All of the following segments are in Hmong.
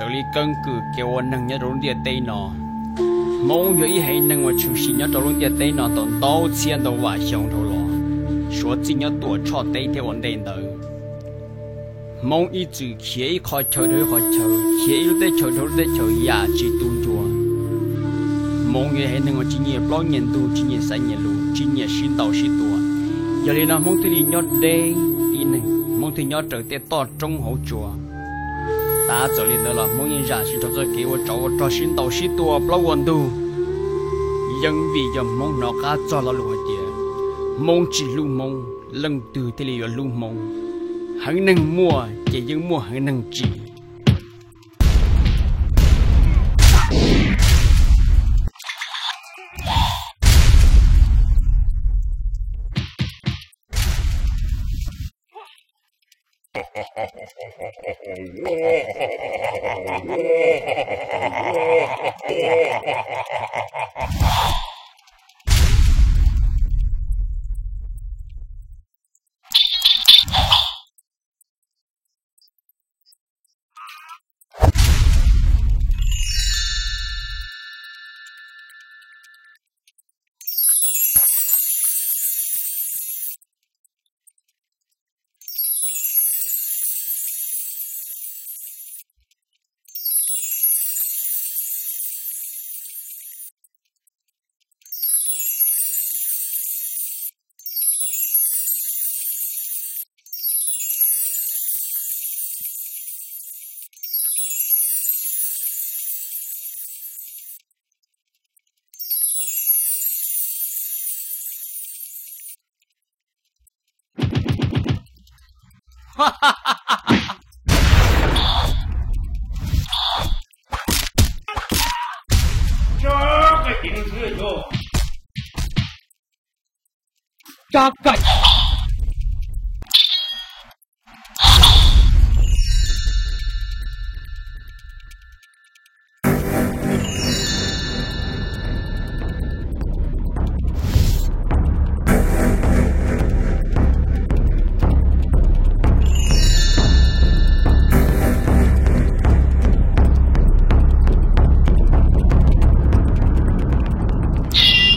Raws li keeb kwm kev ua neeg nyob rau lub ntiaj teb no, Hmoob yog ib haiv neeg uas tshwm sim nyob rau lub ntiaj teb no tau ntau txhiab ntau vam xyoo dhau los, suav txij nyob Tuam Tshoj teb thiab ua ntej ntawd. Hmoob ib txwm khiav ib qhov chaw dhau ib qhov chaw, khiav ib lub teb chaws dhau lub teb chaws yam tsis tu ncua. Hmoob yog ib haiv neeg uas tsis nyiam plaub nyiam ntug, tsis nyiam xaiv nyiam lus, tsis nyiam sib ntaus sib tua. Yog li no Hmoob thiaj li nyob deb ib neeg, Hmoob thiaj nyob raws tej toj roob hauv tsua. Tab txawm li ntawd los Hmoob yeej zam tsis tau txoj kev ua tsov ua rog sib ntaus sib tua plaub ua ntug. Yeej vim yog Hmoob hnov qab txog lo lus hais tias, Hmoob tsis hlub Hmoob, leej twg thiaj li yuav hlub Hmoob. Haiv neeg muaj ces yeej muaj haiv neeg tsis.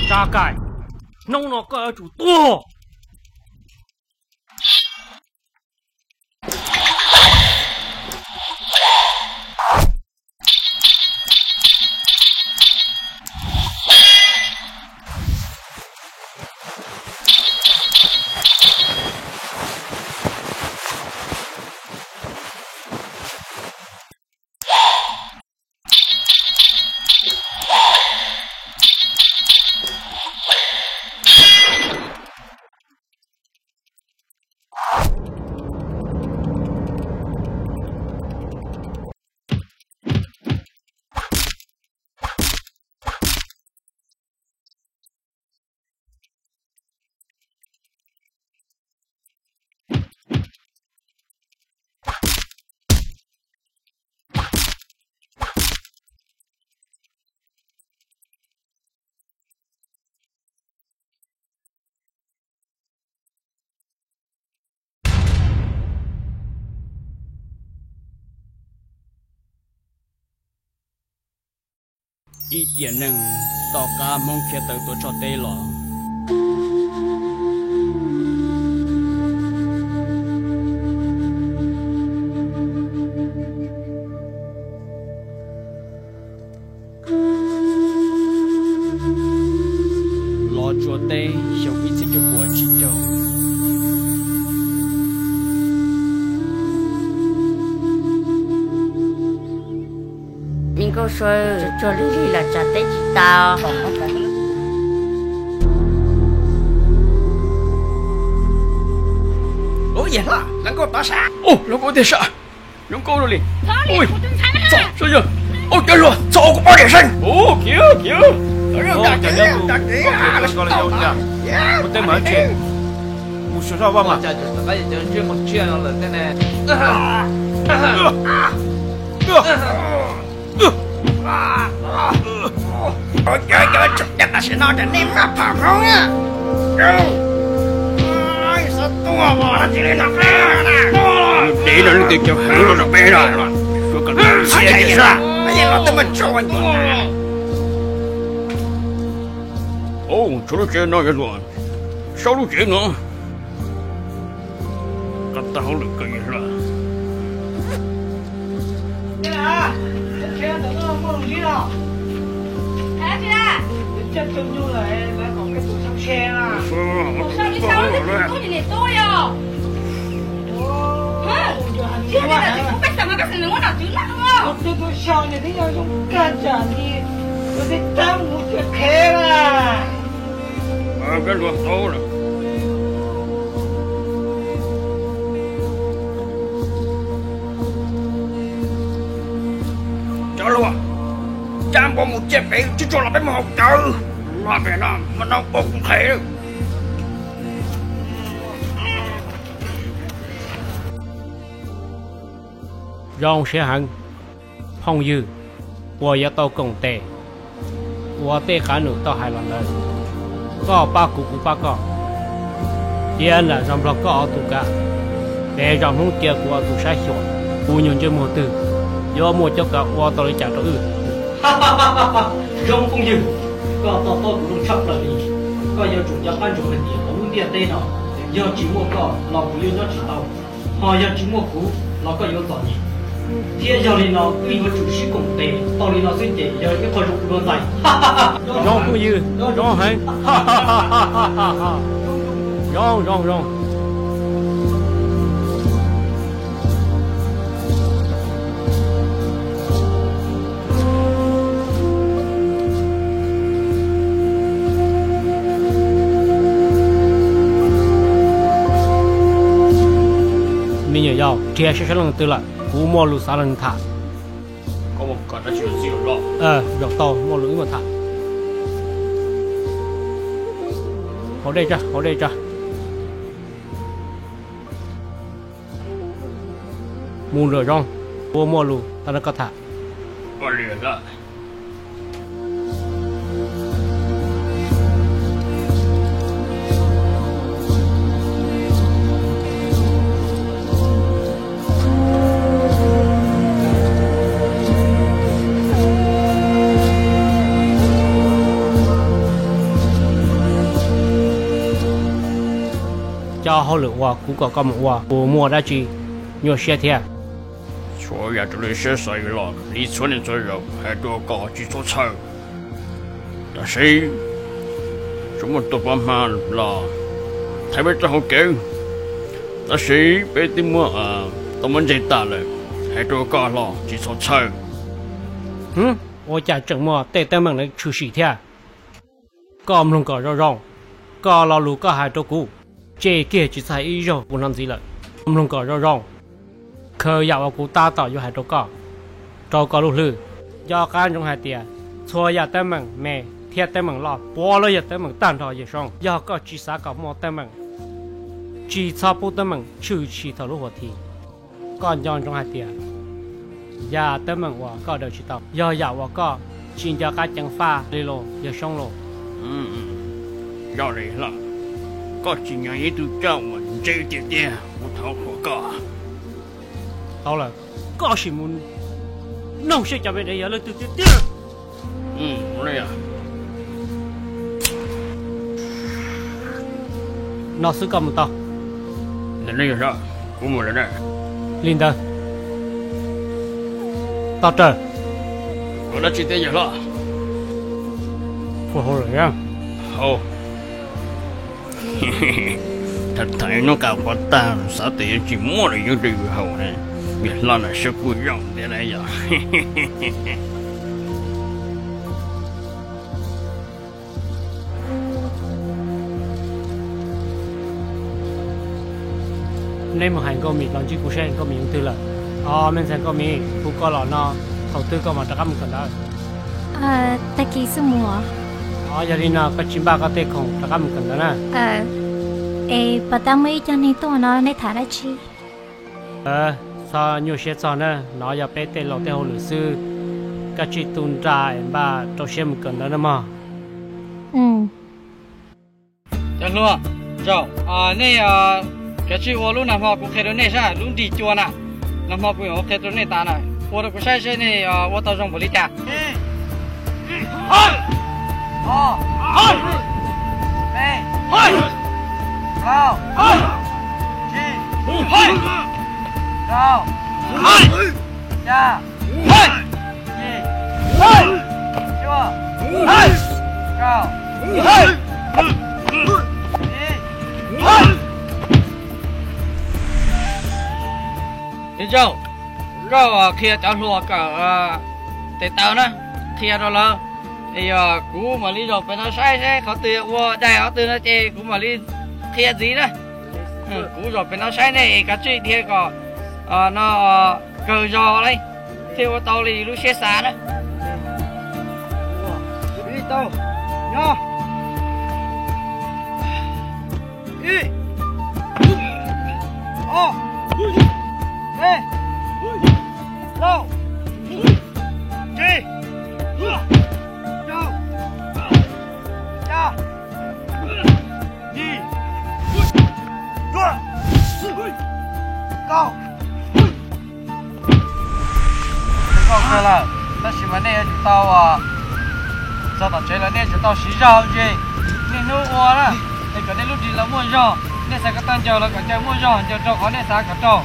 Tsa Kaim, hnub no koj yuav tsum tuag. Ib tiam neeg tom qab Hmoob khiav tawm Tuam Tshoj teb los, los Tsuas teb xyoo ib txhiab cuaj puas tsib caug. Me Nkauj Sua, tsuag lig lig los tsav teb tsis tau. Ub, yawg hlob, hluas nkauj tod sav. Ub, hluas nkauj tiag sav. Zoo nkauj li. Txhob yog, ub, cov hluas, txhob ua kuv poj niam seej. Ub, khiav, khiav. Mus tej mas tseem, mus suav zoj vaj mas. Tam sim no nej twb cov heev los peb no, suav kom Tshuav lub tsev no yog luag saub lub tsev no. Qab tag hauj lwm kawg yawg hluas. Cov hluas, cab npua mus ciaj pem tsib tsuag los peb mus haus cawv. Los pem no mas no ua kuv qhev. Zoo siab heev, phooj ywg, uas yuav tau koom tes ua tej qab num tau hais los ntawd. Koj pab kuv, kuv pab koj. Cia nram zos Nplog koj ob tug kav, pem zos Hmoob cia kuv ob tug saib xyuas. Kuv nyuag ntsej muag twg yuav muaj cuab kav ua tau li cas rau wb? Zoo phooj ywg, koj to taub kuv zoo tshaj plaws li. Koj yuav tsum nco qab ntsoov hais tias hauv lub ntiaj teb no, yog tsis muaj koj los kuv yuav nyob tsis tau, ho yog tsis muaj kuv los koj yuav txom nyem. Thiab yog li no wb yuav tsum sib koom tes tau li no xwb ces yog ib qho zoo dua ntxais. Zoo phooj ywg, zoo heev. Zoo, zoo, zoo. Me nyuam yaus, nrhiav saib sab leej twg lawm, kuv muaj lus xav los tham. Zaum tau, muaj lus wb muaj tham. Haus dej tso, haus dej tso. Mus lawm Zoo, ua muaj lus tau nrog koj tham. Cov hauj lwm uas kuv kom koj mus ua puas muaj dab tsi nyuaj siab thiab? Txhua yam raws li siab xav los li txhua niaj txhua zaus hais rau koj tsis txhob txhawj. Tab sis tsuas muaj tus pab hma los thaiv peb rau hauv kev, tab sis peb twb muab tau muab ntseg tas lawm, hais rau koj los tsis txhob txhawj. Ua cas tseem muaj tej teeb meem tshwm sim thiab? Koj mloog kom zoo zoo, koj lo lus koj hais rau kuv, tseg kiag tsis txhob hais ib zaug kuv hnov ntxiv lawm. Koj mloog kom zoo zoo, khaws yam uas kuv tab tom yuav hais rau koj, rau koj lub hlwb. Nco qab ntsoov hais tias txhua yam teeb meem me thiab teeb meem loj puav leej yog teeb meem tag nrho yawg Soob. Yog koj tsis xav kom muaj teeb meem, tsis txhob pub teeb meem tshwm sim thaum lub huam thiv. Koj nco ntsoov hais tias yam teeb meem uas koj daws tsis tau yog yam uas koj tsis nco qab ceev faj li los yawg Soob los. Yog li los koj tsis nyob ib tug coj uas ntse tiag tiag, kuv thov qhuas koj. Tau lawm, koj sim mus noog seb cov me ntawd yog leej twg tiag tiag. No xwb koj mus tau. Kuv mus lawm. Li ntawd, toj raws. Ua dab tsi thiab yawg hlob? Ua hauj lwm. Hauj. Tham tham hnub qab qhuav tag xav tias yuav tsis muaj lus yuav rau yus haus ne. Yawg hlob no siab kuj zoo thiab na yom. Neb mus hais Nkauj Mim los ntsib kuv seb Nkauj Mim mus twg lawm. Os, me ntxhais Nkauj Mim, kuv koj los no, thaum twg koj mam rov qab mus kawm ntawv? Tag kis xwb mus. Os, yog li no koj tsis npaj koj tej khoom rov qab mus kawm ntawv na. Es puas tab muaj ib co neeg tuaj no nej tham dab tsi? Txhob nyuaj siab txog na, no yog peb tej laus tej hauj lwm xwb. Koj tsij tu nra es npaj rau siab mus kawm ntawv na mog. Cov hluas, zaum, nej kav tsij ua lub nag hmo kuv qhia rau nej saib, lub nrig cua na. Nag hmo kuv yuav qhia rau nej tas na. Ua rau kuv saib seb nej ua tau zoo npaum li cas. Ib tsoom, koj qhia cov hluas kawm tes taw na, qhia rau lawv. Yog kuv mam li zaum pem no saib seb qhov twg ua dai qhov twg no ces kuv mam li qhia ntxiv na. Kuv zaum pem no saib nej es kav tsij dhia kom no kawg zog li thiaj ua tau li lub siab xav na. Ib, ob, peb, plaub, tsib, rau, xya, yim, cuaj, kaum. Zoo nkauj kawg lawm, tab sis mas nej yuav tsum tau txog tom tsev lawm nej yuav tsum tau siv zog ntsis, niaj hnub ua na, es kom nej lub ris los muaj zog, nej xav kom tag ncaws los kom ncaws muaj zog, ncaws raug qhov nej xav kom raug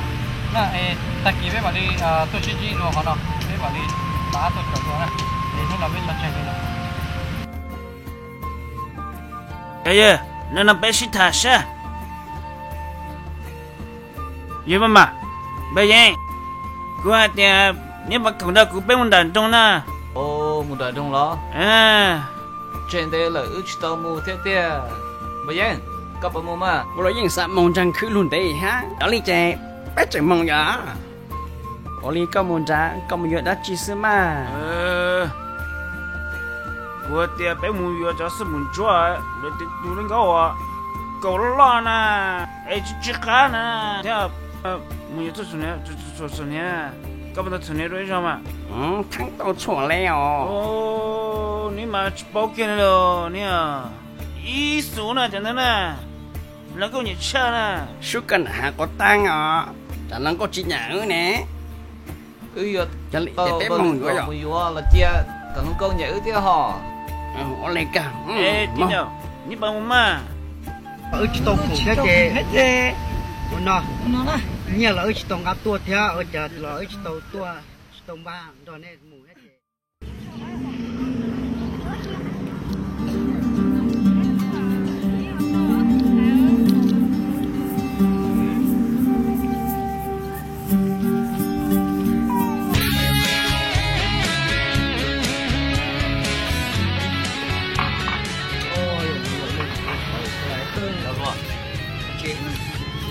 na. Es tag kis peb mam li tuaj sib ntsib dua qhov no, peb mam li rov qab tuaj kawm dua na. Es hnub no peb tso tseg li no. Yog, hnub no peb sib tham saib. Yog mas mas, Npaj Yeeb, kuv hais tias neb puas khoom nrog kuv peb mus nram nroog na? Mus nram nroog los? Tseg ntev lawm wb tsis tau mus thiab tiag. Npaj Yeeb, koj puas mus mas? Kuv los yeej xav mus ntsag khwb lug ntev hab, yog li ces peb tseem mus yom. Ua li koj mus nrad koj mus yuav dab tsi xwb mas? Kuv hais tias peb mus yuav cov xwb mus ntsuab lawv tus neeg nkauj uas kaus loj loj na, es tsis tsis qab na, thiab mus yuav txhua txhua hniav, koj puas tau txhua hniav dua ib zaug mas? Txheeb tau txhua le os. Neb mas tsis paub kiag li los niag ib xu na cov ntawd na, hluas nkauj nyiam tshaj na. Sub koj nam hav quav taab os, cov hluas nkauj tsis nyiam wb ne. Wb yuav tau peb mus yuav los cia kom hluas nkauj nyiam wb thiab hos. Ua li kag, neb pab mus mas. Wb tsis tau khoom thiab ces, ua no, nyiaj los wb tsis tau nqa tuaj thiab ua cas los wb tsis tau tuaj, tsis tau npaj nrog nej mus thiab ces.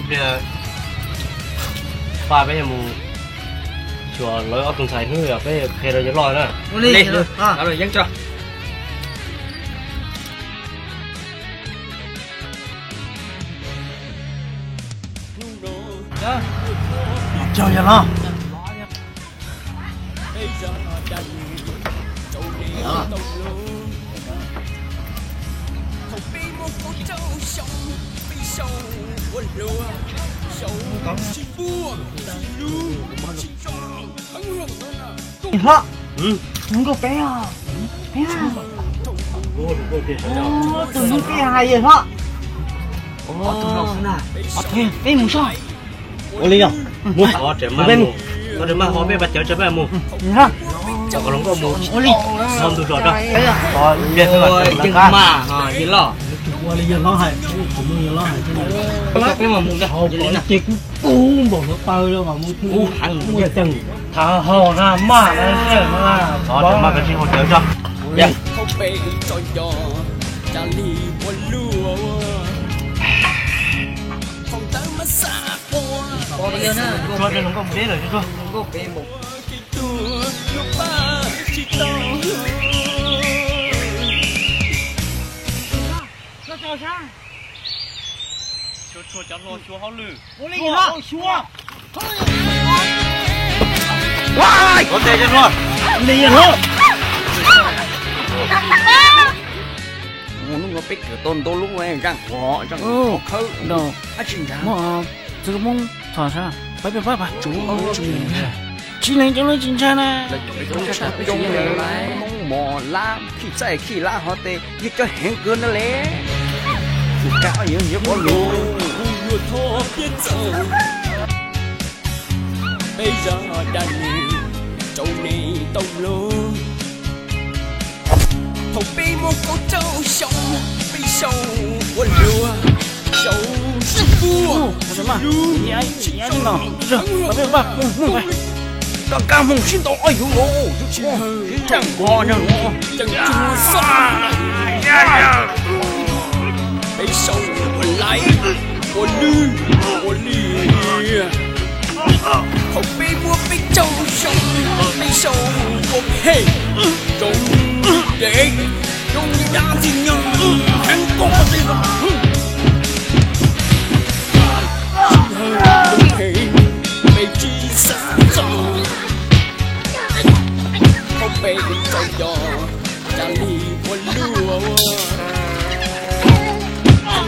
Ib pliag pab peb mus xyuas lawv ob tug ntxhais hnub yog peb qhia rau yawg loj na. Li, yeeb tso. Cog yawg loj. Yawg hlob, hluas nkauj peb os. Tus hnub peb hais yawg hlob. Peb mus soj. Ua li yog, mus, peb mus, koj maj ho peb pab cawv tso peb mus. Kom hluas nkauj mus, ua li, ho ntu zos rau. Yawg hlob, ces kuv kub npaum hluav taws los mus, kub heev, muaj ceem. Thav hau na maj na, maj peb tsis haus cawv tso. Tsuag, hluas nkauj mus deb lawm tsuag. Tsuag, tsuag, cov hluas xyuas hauj lwm. Ua li yog. Ua li yog. Hnub no peb kawm tau ntau lub zaj, zaj khawb, dab tsi nrad. Txwv Moob txhom sab, pab pab pab. Tsis lees cov lus tsis ntshai na. Cov Hmoob mos lab khij txaij khij lab hov tes yog cov heev kawg no le. Kuv kab ob yawg nyob pov lus. Kuv yuav thov piav txog peb zaj dab neeg rau nej tau mloog. Thaum peb muaj kaum rau xyoo, peb sau ua luaj, sau sib puag, sib hlub, sib tso, rov qab hmoov sib ntaus ob yus los, sib ntaus nkaus no, ceev tsuag xwb. Peb sau ua laib, ua lwj, ua liaj. Thaum peb muaj peb caug xyoo, peb sau ua phem, zoo dev, zoo li dab ntxwg nyoog, heev koob qhov twg los. Sij hawm phem, peb tsis xav txog. Thaum peb tsaug zog, cas li ua luaj,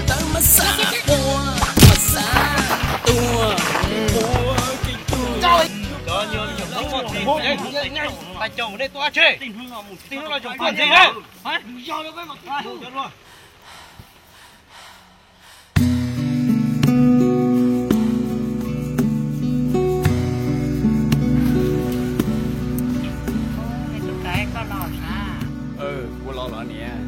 ntawd mas xav ua, mas xav tua, ua kev tuag. Pais caum nej tuaj dab tsi? Tij hnub los caum tuaj ntxiv na. Ua los los niam.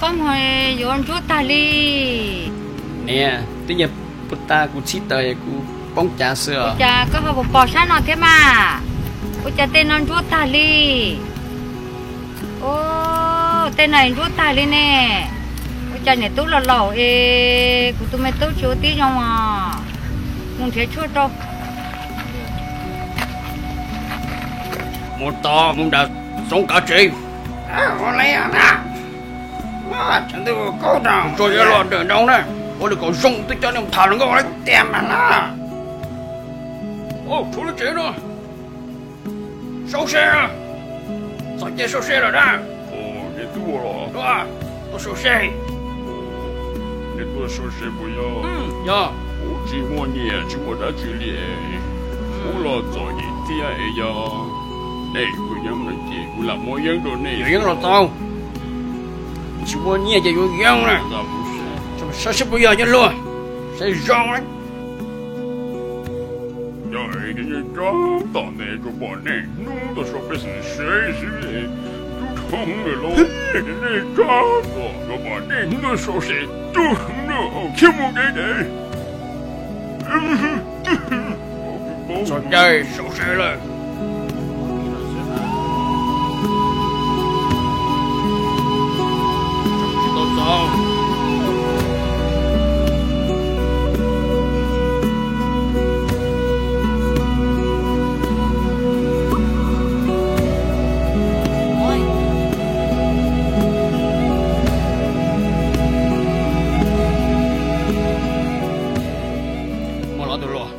Koj mus yuav ntsuab tag li. Niam, twb yog puag ta kuv txhib taws kuv poob cav xwb os. Ua cas koj ho puas pom sab no thiab mas? Ua cas tej no ntsuab tag li? Tej no ntsuab tag li ne. Ua cas niam tub los laus es kuv tus me tub tsis ua tib zoo os? Mus nrhiav tshuaj rau. Mus tod mus nram Txoov Kav tsev. Tso yav los nrawm nroos na, ua li kom zoo twb coj nej mus tham hluas nkauj tiag mas na. Tshuav lub tsev no. Sau se, txog caij sau se lawm na. Nej tuaj los? Tuaj sau se. Nej tuaj sau se puas yog? Yog. Kuv tsis muaj nyiaj tsis muaj dab tsi li. Kuv los txom nyem thiab es yog nej yuav yeeb no ces kuv lam muab yeeb rau nej. Yuav yeeb los tau. Tsis muaj nyiaj ces yuav yeeb na. Saib seb puas yog cov hluas, saib zoo. Yog es nej tsob tom ntej rau pom nej hnub tau sau peb xeem se xwb, tub dhau lawm los nej tsob tom rau pom nej hnub tau sau se tub no thiab mus dev dev. Txog caij sau se lawm. Muaj los tus hluas,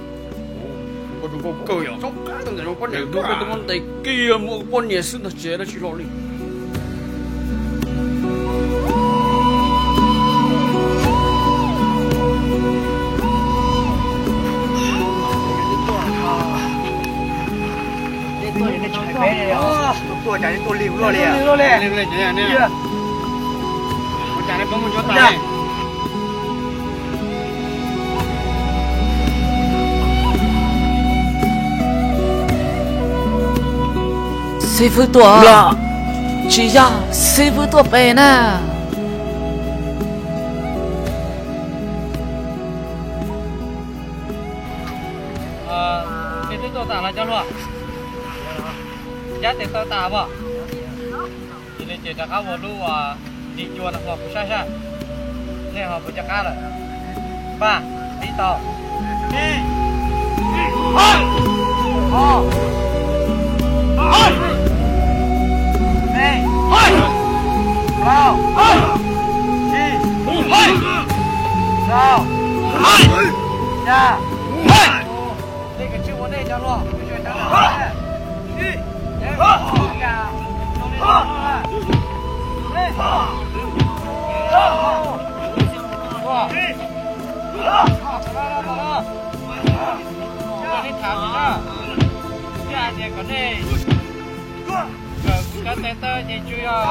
koj zoo nkauj kawg yom. Tus koj tus muab ntes kiag muaj poj niam xwb ntag tsis dab tsi hlo li. Xib fwb tuaj, tsis yog xib fwb tuaj pem na. Xib fwb tuaj tas los cov hluas? Cab tes tau tas as? Yog li ces rov qab ua lub ua ntim cua no hlo kuv saib saib nej ho puas cov qab lawm. Paj, tib tau. Ib, ob, peb, plaub, tsib, rau, xya. Tej kwv tij ua nej cov hluas, Koj neb tham na, thiab hais tias kom nej kawm kuv cov tes taw ces tsuas yog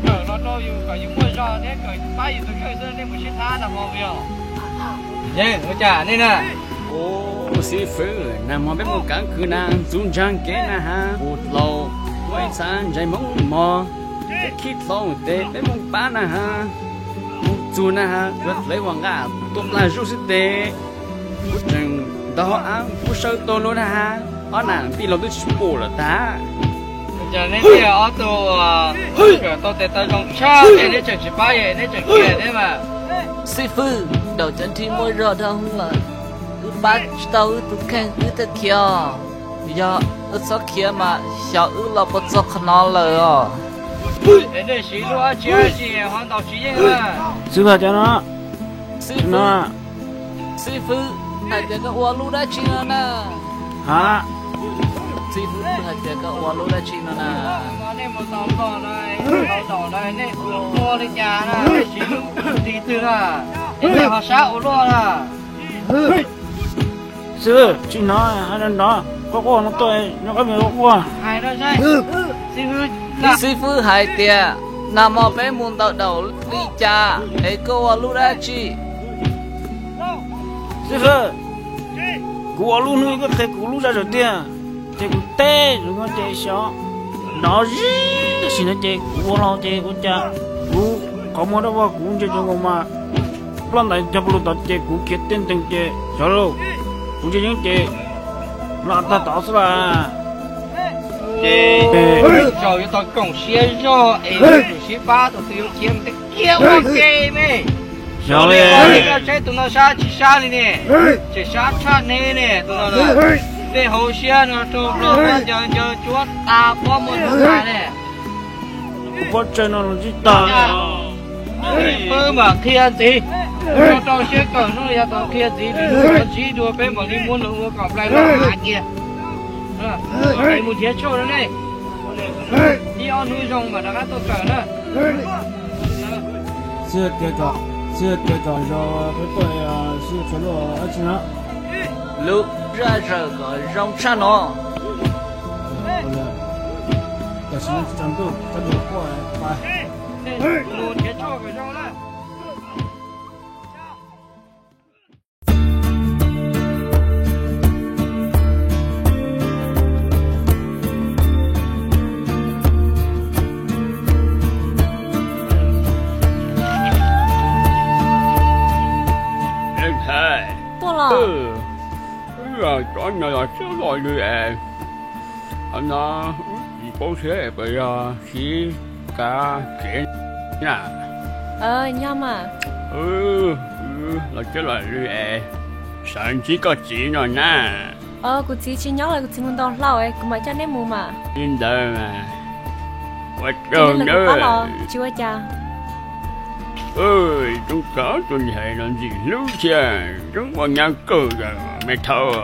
kawm los rau yus kom yus muaj zog thiab kawm pab yus tus kheej xwb, nej mus sib thab nag hmo os. Yeej ua cas nej na? Ua xib fwb, nag hmo peb mus kav kwv na, ntxub ntsaag kev na has, ua dlaus, ua ib txha ntsais Hmoob mog, khib dlhau tes peb mus pab na has, mus txug na has, yuav hlawv ua nqaj tua plag zuj xwb tes. Kuv tseem ntaus hauv av kuv sawv tau luag na has, ob nam tij laug twb tsis pum lawm tag. Cas neb tiag ob tug kawm tau tes taw zoo tshaj ces neb tseem tsis pab es neb tseem qhia thiab mas. Xib fwb, daum cov nrig muaj zog dhau hwv lawm, wb pab tsis tau wb tus kheej wb thiaj khiav os. Yog wb txhob khiav mas xyov wb los puas txog qhov no lawm os. Es nej siv lub dab tsi dab tsi ho ntaus tsis yeej na? Xib fwb hais tias no, xib fwb, xib fwb hais tias koj ua lub dab tsi no na? Ha, xib fwb hais tias koj ua lub dab tsi no na? Nej mus tau nplog no, tau ntaus no, nej ua li cas na? Nej siv lub nrig twg na? Es nej ho sab ua luaj na? Xib fwb, tsis hnov hais no, nrov quaj quaj no tuaj, nyob qab me quaj quaj. Hais no saib, xib fwb. Xib fwb hais tias nag hmo peb mus ntaus daum li cas es koj ua lub dab tsi? Xib fwb, kuv ua lub hnub koj qhia kuv lub zaj zawm tiag, ces kuv teb zoo no ces xyov nrov zib tab sis no ces kuv ua los ces ua cas kuv qhov muag dab vog kuv ntsia cov nkaus mas ploj ntais cog pes lug tod ces kuv khiav tej ntees ces xyov lauj, kuv ntsia yeeb ces los tag tod xwb las. Ces zaum yuav tau koom siab zog es yuav tsum sib pab, tus twg yuav khiav mus tej kiag ua ke me. Xyov li, koj saib tus no sab tsis sab li ne, tseem sab tshaj ne ne tus no. Tej hauv siab no rau nplog ncaws ncaws cuab tas pob muag tas ne. Kuv pob tsawg no los ntsib tag. Peb mam qhia ntxiv, rau rau siab kawm hnub no yav tau qhia ntxiv, ntsib dua peb mam li muab nws ua kom nplai los hav cia. Mus nrhiav tshuaj rau nej, ib ob hnub zoo mam rov qab tuaj kawm na. Xib hwb tias kom, xib hwb tias kom zos peb tuaj, xib hwb tshuav lub dab tsi no? Lub zaj zawm kom zoo tshaj no. Tam sim no tsis tsaus ntuj, txhob dua quaj, pais. Tuaj los. Wb los cov no los txog los lwm es, qhov no wb tsis paub thiab puas yog siv kav tsev na. Nyob mas. Los txog los lwm es, xav ntsib koj txiv no na. Kuv txiv tsis nyob lawm, kuv txiv mus ntaus hlau es kuv mam coj neb mus mas. Li ntawd mas ua tsaug nawb. Tsis ua cas. Zoo kawg tus niam hais los ntxim hlub thiab zoo ua nyab kawg me thaub.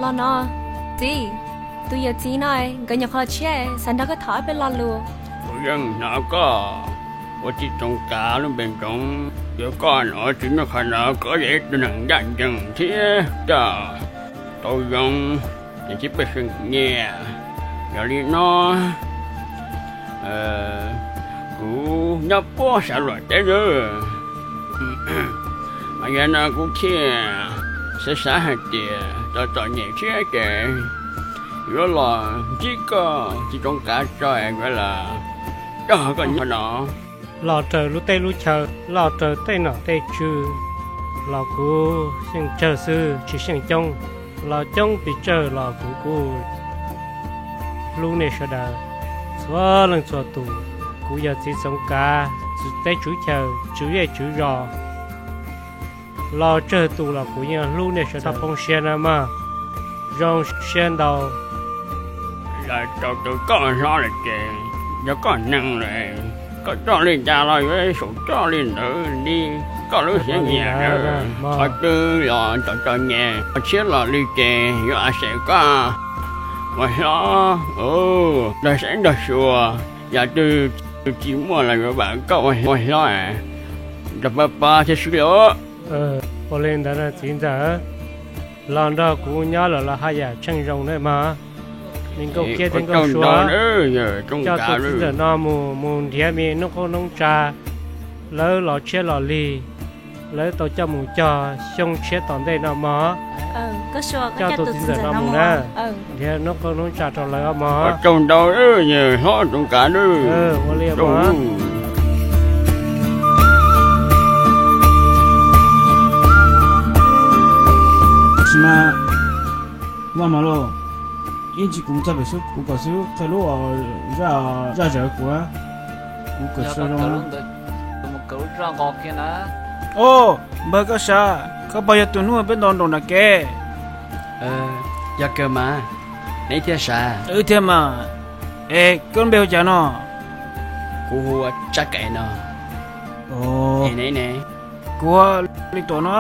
Los no, txiv, tus yawm txiv no nkawd nyuam qhuav los tshiab, xav nrog koj tham ob peb lo lus. Kuv yeej hnov koj ua txiv txoov kav lub npe ntsoov, yog koj no tsis muaj qhov no koj yog ib tug neeg ncaj ncees thiab coj tau zoo, es tsis pej xeem nyiam. Yog li no kuv nyob puag saum luag teb nawb. Mas yog no kuv thiaj xav xav hais tias txom txom nyem thiab ces yuav los ntsib koj txiv txoov kav tso yuav los coj koj nyob no. Los raws lub teb lub chaw, los raws tej nom tej tswv, los kuv xyeej tsawg xwb tsis xyeej coob, los coob pes tsawg los kuv kuj hlub nej sawv daws txhua leej txhua tus. Kuv yog txiv txoov kav, txiv teb tswv chaw, tswv zej tswv zos, los tsawg tus los kuv yeej hlub nej sawv daws. Poob siab na mog, zoo siab ntau. Los tau tus koj hlob lawm ces yog koj neeg lawm, koj coj li cas los yuav xaus coj li ntawd li koj lub siab nyiam. Qhov twg los txom txom nyem, qhov tshiab los li ces yuav a xav koj. Ua hlob, nrog saib nrog xyuas, yam twg tsis muaj los yuav vam koj ua hlob, nrog pab pab thiab xwb los. Ua li ntawd txiv ntxawm, los nrog kuv nyob lawm los haj yam tsheej zoo na mog. Me nkauj kiab thiab nkauj suav, coj tus txiv ntxawm no mus, mus nrhiav me noob qoob noob tsav, lawv los tshiab los lig, lawv tau coj mus cog xyoo tshiab tom ntej no mog. Coj tus txiv ntxawm no mus na, nrhiav noob qoob noob tsav rau lawv mog. Tsaug ntau, hlob Txoov Kav. Ua li mog. Vaj Mas lauj, ib ntsis kuv txog pem xwb, kuv kom xib hwb qhia lub zaj zawv kuv, kuv kawm zoo. Npawg Koj Sav, koj puas yog tus hnub peb ntaus nraum nram kev? Yog kawg mas, neb thiaj sav. Wb thiab mas. Es koj lub npe hu cas no? Kuv hu ua Tsab Kaim no. Kuv hu ua Li Tuam no.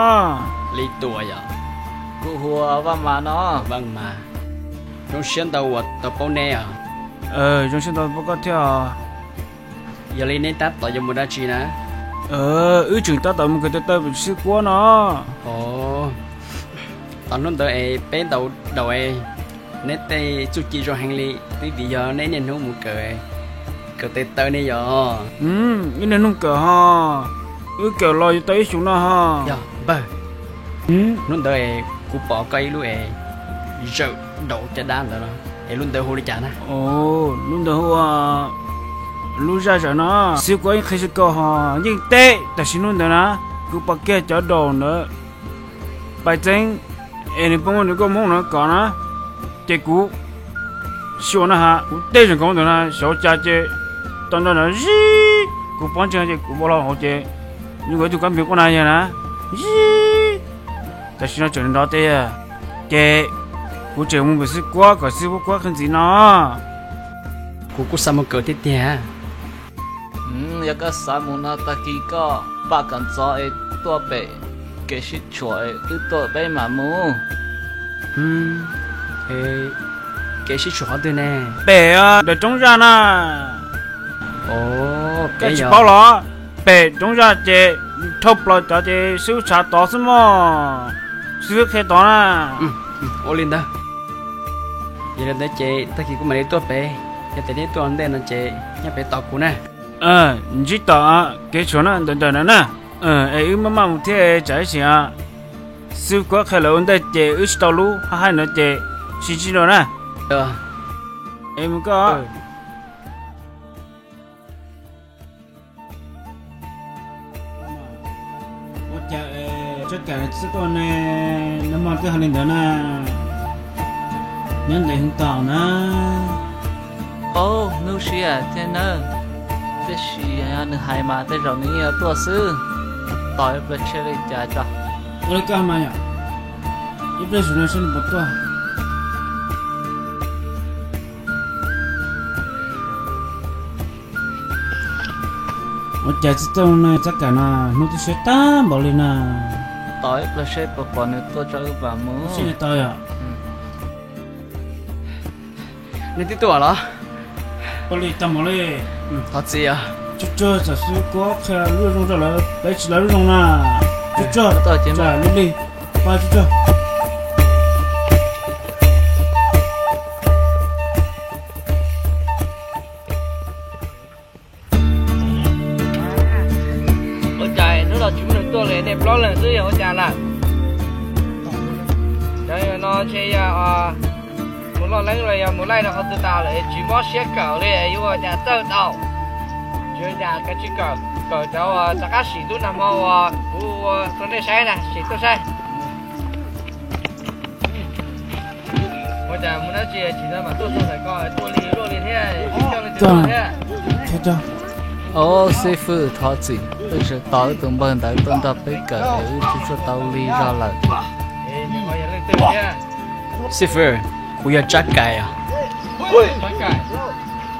Li Tuam yom. Kuv hu ua Vaj Mas no. Vaj Mas, zoo siab ntau uas tau paub neb os. Zoo siab ntau paub koj thiab os. Yog li neb tab tom yuav mus dab tsi na? Wb tseem tab tom mus kawm tes taw pem xwb kuab no. Tom hnub ntawd es peb ntaus daus es neb tej txuj ci zoo heev li, twb vim yog neb niaj hnub mus kawm, kawm tes taw ne yom. Wb niaj hnub kawm ho, wb kawm los yuav tau ib xyoos no ho. Yog npawg, hnub ntawd es kuv pom koj ib lub es zawm daus caj dab ntawd no, es lub ntawd hu li cas na? Lub ntawd hu ua, lub zaj zawm no xib hwb kuab yeej qhia tsis kawg ho, yeej teb tam sim hnub ntawd na, kuv pom kiag cov daus ntawd pais txeeb es nws poob nws nkauj Hmoob no kom na, ces kuv xyuas na ha, kuv tej zeem nkaus ntawd na xyov cas ces tau nrog ntawd zib, kuv poob ntseeg ces kuv vau hlo hauv ces nws nkawd tus kab npis quaj na yog na, zib, tam sim no tseem nrov tiag, ces kuv tseem mus pem xib hwb kuab kom xib hwb kuab qhia ntxiv no. Kuv kuj xav mus kawm tiag tiag. Yog koj xav mus no tag kis koj pam kom ntxov es tuaj pem kev sib tshuam es wb tuaj peb mam mus. Kev sib tshuam qhov twg ne? Pem daim roob zaj na. Koj tsis paub los? Pem roob zaj ces thauj plaws cov ces xib hwb tshav tod xwb mog. Xib hwb qhia tod na. Ua li ntawd. Yog li ntawd ces tag kis kuv mam li tuaj pem, yog tias neb tuaj ntej no ces nyob pem tos kuv na. Ntsib tom kev tshuam na ntawm ntawm na na. Es wb maj maj mus thiab tsam ib sim xib hwb kuab qhia lawv ua ntej ces wb tsis tau lub hab haib ntawd ces tsis ntsib dua na. Es mus koj. Ua cas Tsab Kaim xwb tuaj ne, nag hmo twb hais li ntawd na, nyob ntev heev tau na. Ub, hnub sib hais thiab nawb, tiam sis yog nws hais mas tej zaum nws yeej yuav tuaj xwb. Tos ib pliag seb li cas tso. Ua li koj mas yom, ib pliag zaum no seb nws puas tuaj. Ua cas tsis tau ne, Tsab Kaim na, hnub twb siab tag npaum li na. Tos ib pliag seb puas pom nws tuaj tso wb mam mus. Tau yom. Neb twb tuaj los? Ua li tag npaum li. Thov txim os. Tsuag tsuag, tsam xwb kuv qhia lub zoo rau lawv, lawv tsis lawv lub zoo na. Tsuag tsuag, tsam li li, pab tsuag tsuag. Ua cas hnub no tsis muaj neeg tuaj li, nej plaub leeg xwb yog ua cas lawm? Cov no ntshe yog mus loj leeb los yog mus laij rau qhov twg tas lawm, tsis mob siab kawm li, yuav ua cas txawj tau. Tsis ua cas, kav tsij kawm, kawm cov uas rov qab sim ntub nag hmo uas kuv ua rau nej saib na, sim tuaj saib. Ua cas mus dab tsi tsis tau mas tuaj txog ntawm ko tuaj lig luaj li thiab, coj li tsis tuaj thiab. Au, xib fwb thov txim, wb tseem tos wb tus npawg ntawd tuaj nrog peb kawm es wb tsis txawj tau lig zog lawm. Xib fwb, kuv yog Tsab Kais os.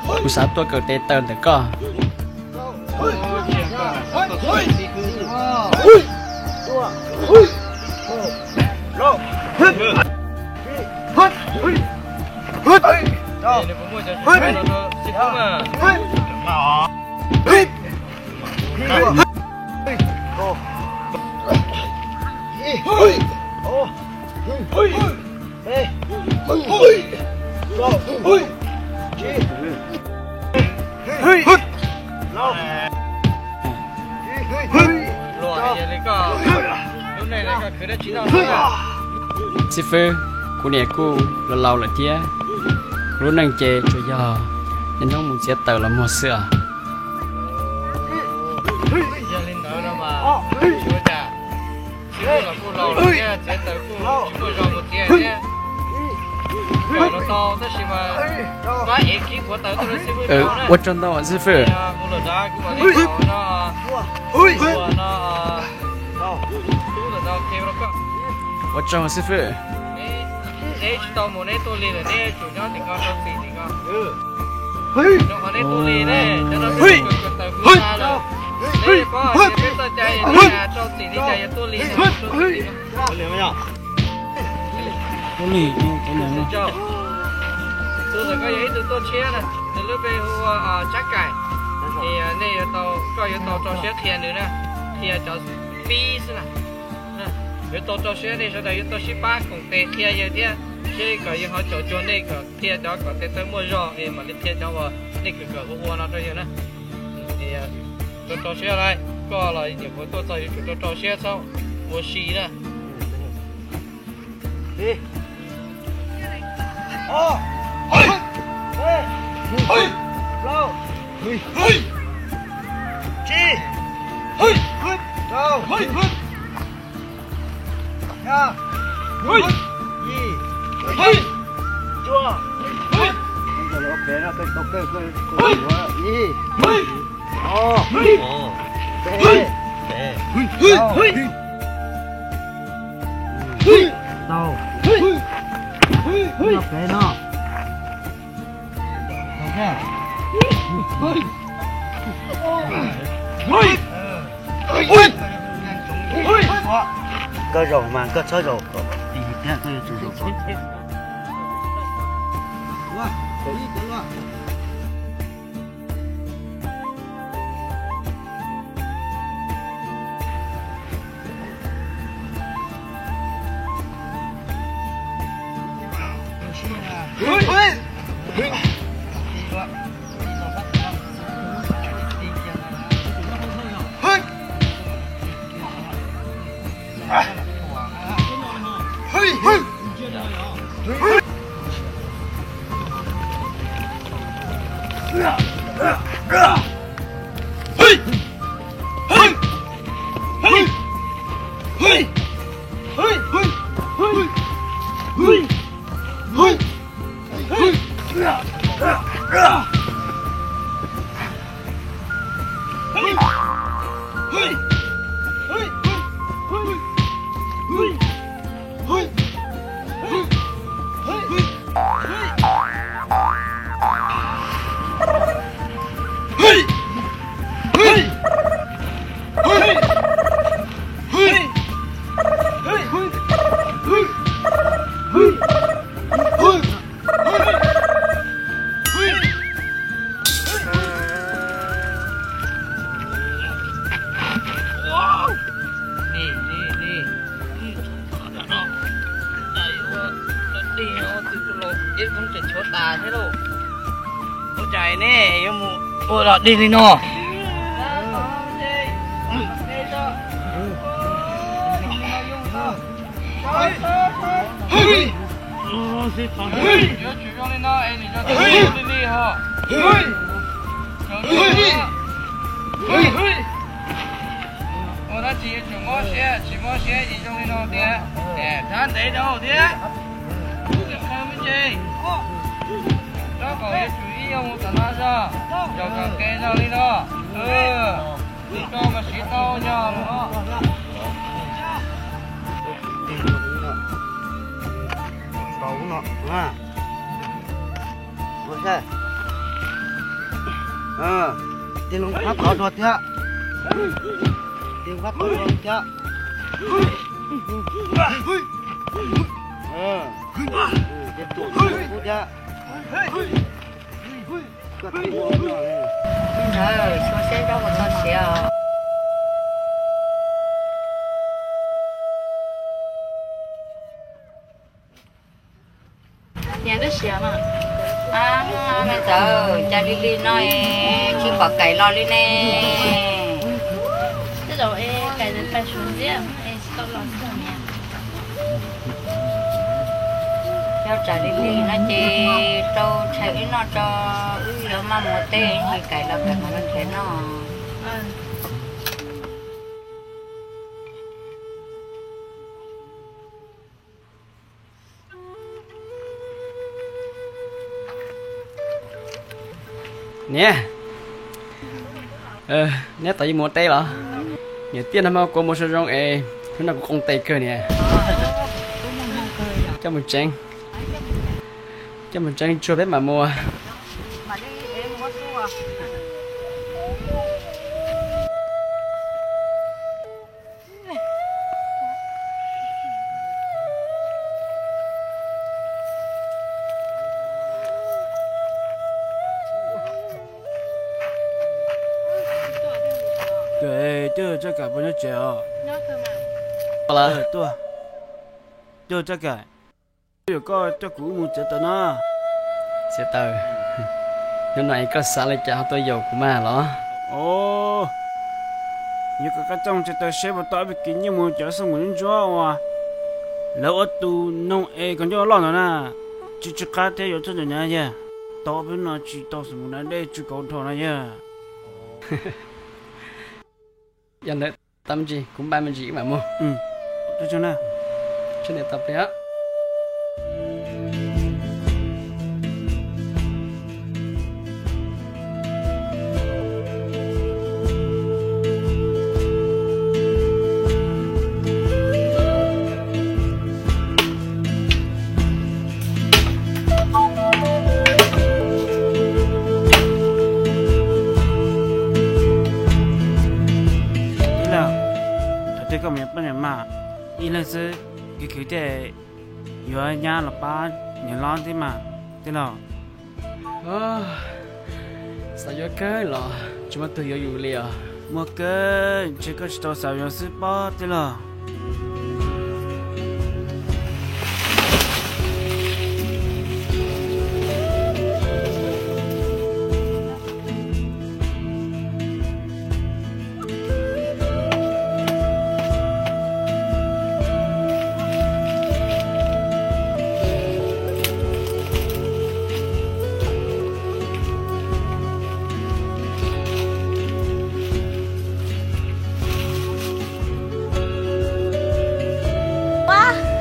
Kuv xav tuaj kawm tes taw ntawm koj. Xib fwb, kuv niam kuj laus laus lawm thiab, kuv lub neej ces tsuas yog niaj hnub mus txiav taws los muag xwb os. Ua tsaug ntau xib fwb. Ua tsaug xib fwb. Tus ntawm koj yog ib tug tuaj tshiab na, nws lub npe hu ua Tsab Kaim. Nej yuav tau, koj yuav tau rau siab qhia nws na, qhia cov pib xwb na. Yuav tau rau siab nej sawv daws yuav tau sib pab koom tes qhia yawg thiab, seb kom yawg ho caum cuag nej kom qhia cov kom tes taw muaj zog es mam li qhia cov uas nej kawm kawm ua ua no rau yawg na. Rau rau siab lauj, koj los nyuam qhuav tuaj txog yuav tsum rau rau siab txhob ua si na. Koj zaum mas koj txhob zaum kom tig thiab koj yuav tsum zaum kom. Ua cas nej yuav mus ua dog dig li no? Yuav tsum zoo li no es nws zoo li li ho. Ua dab tsi yuav tsum mob siab, tsis mob siab es zoo li no tiag. Rab ntev dhau thiab. Qhov me ntsis, rab qaum yuav tsum ib yuav mus tom no zog, zaum kom qes zog li no. Koj mas siv tau yog los. Ua saib. Tig loo qab tod dua thiab. Tig qab tod dua thiab. Ces tuam kub thiab. Ntawd xyuas seb zaub puas tau siav os. Niam, twb siav mas. A, me txawm, cas li li no tsis pom Kaim los li ne? Tej zaum es Kaim pais suav ntxiab es tsis tau los xwb niam. Yog tsam li li no ces rau tshais wb noj tso, wb yuav maj mus teb, Kaim los Kaim mam los nrhiav noj. Niam, neb tos yus mus ua teb los? Niam, tiaj no mas kuv mus sawv zoo es hnub no kuv qoo tes kawg niam. Coj mus tsev, coj mus tsev tsuag peb mam mus. Tuaj, Tsaj Kaim puas nyob tsev os? Tuaj, Tsaj Kaim, yuam koj coj kuv wb mus tsev tawm no. Txiv taws, hnub no es koj xav li cas ho tuaj yaum kuv mas los? Os, yuav kom koj coj mus tsev tawm seb puas tau ob peb kis nyiaj mus cov xoo mus ntsuab uas lawv ua tus noog es kom ncauj loj ntawd na, tsis tsw qab thiab yuav txhob ntxim na yawg. Tau ob peb no tsis tau xoo mus na dej tsw kauv dhau na yawg. Yog ntawd tau me ntsis, kuv npaj me ntsis wb mam mus. Tau plig. Tij laug, thaum twg koj mus yuav poj niam mas ib leeg xwb, khwv khwv thiaj yuav nyab los pab niam hlob thiab mas tij laug. Xav yuav kawg los tsis muaj tug yuav yus li os. Muaj kawg, ntshe koj tsis tau xav yuav xwb pob tij laug.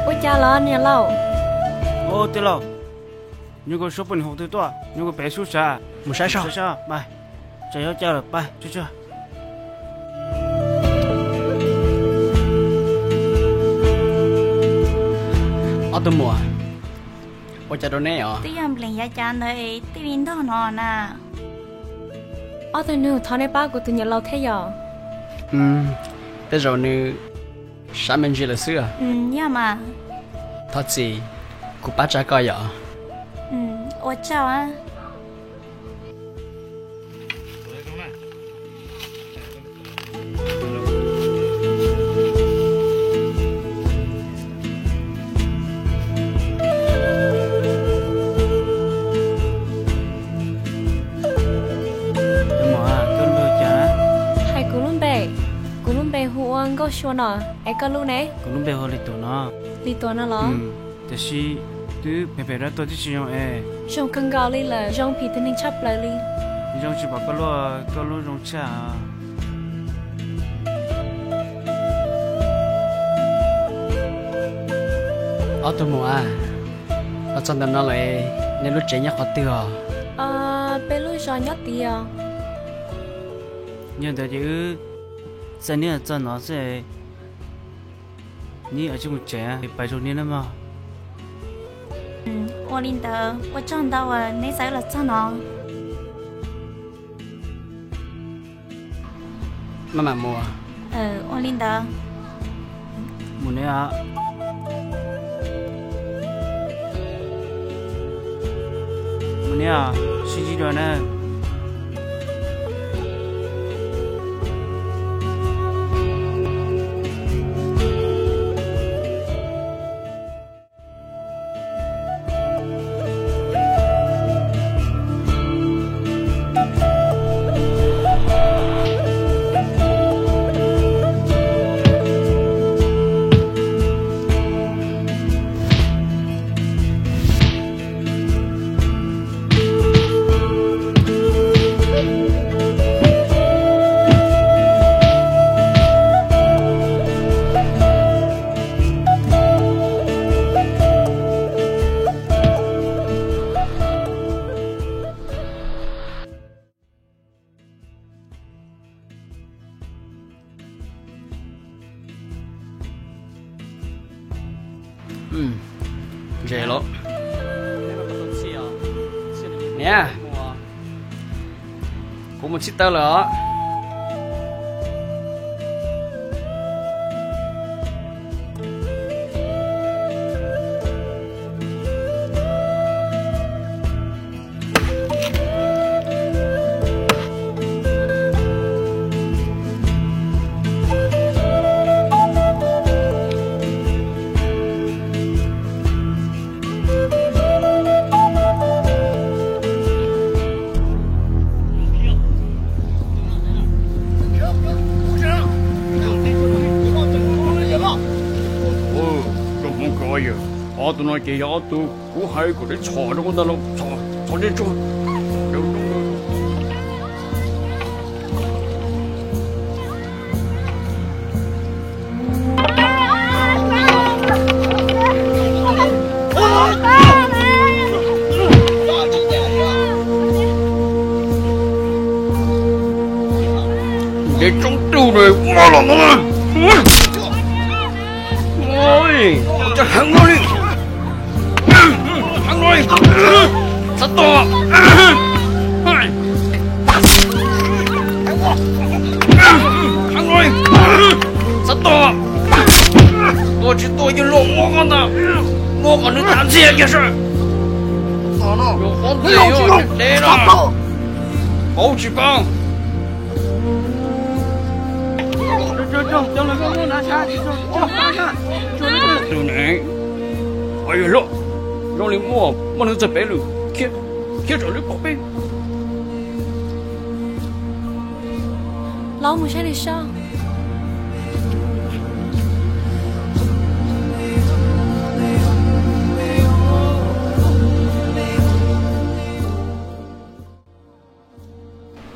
Ua cas los niam laus? Tij laug, nyuam qhuav suab poj niam hauv twg tuaj, nyuam qhuav pem sub sav. Mus saib saib. Tsam yuav cas lawm, pab tsuag. Ob tug muam, ua cas rau neb os? Twb yog nplees yav cas ntawd es thiaj li ntog no na. Ob tug nug thov nej pab kuv tus niam laus thiab yom? Tej zaum nws sab me ntsis lawm xwb. Yog mas. Thov txim, kuv pab tsa koj yom. Ua tsaug. Hais kuv lub npe, kuv lub npe hu ua Nkauj Sua no, es koj lub ne? Kuv lub npe hu Lis Tuam no. Lis Tuam no los? Tiam sis twb phem phem dab tuag tib si zoo es. Zoo kawg nkaus li lawm, zoo phim tus neeg tshaj plaws li. Zoo tsis pom koj lub, koj lub zoo tshaj. Ob tug muam, los txog ntawm no lawm, nej lub tsev nyob qhov twg os? Peb lub zos nyob tid os. Yog ntawd ces wb xa neb txog no xwb, neb cia li mus tsev, pais zoo neb nawb mog. Ua li ntawd ua tsaug ntau uas neb xa wb los txog no. Maj mam mus. Ua li ntawd. Mus neb os. Niam, sib ntsib dua na. Ntses los. Niam, kuv mus txhij taw lawm os. Ob tug no ces yog ob tug kuv hais kom deb txhom rau ntag los txhom, txhom deb tsuag. Ntev tsoob tug na, ua los mus. Ua cas heev no li, heev no li, txhob tua, heev no li, txhob tua, tua tsis tua yog luag muab koj ntag, muab kom nws tag ntxiag kiag seb. Yuav qhuav ntxiag yuav deb no, paub tsis paub. Tus ne, yog luag zoo li muaj, muaj neeg txog peb lawm, khiav, khiav raws lub pom peb. Los mus saib li saib.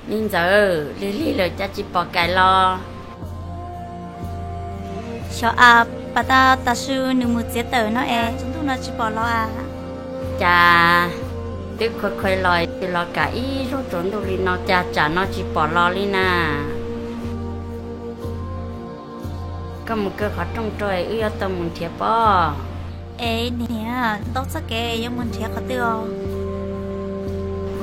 Li ntxawm, lig lig lawm cas tsis pom Kais los? Xyov as, pas tas tam sim nws mus txiav tawm no es tsaus ntuj no tsis pom los as. Cas twb khuav khuav los tsis los kam ib zaug tsaus ntuj li no cas tsam no tsis pom los li na. Koj mus kaw qhov rooj rau es wb yuav tau mus nrhiav pob. Es niam, ntaus txoj kev yuav mus nrhiav qhov twg os?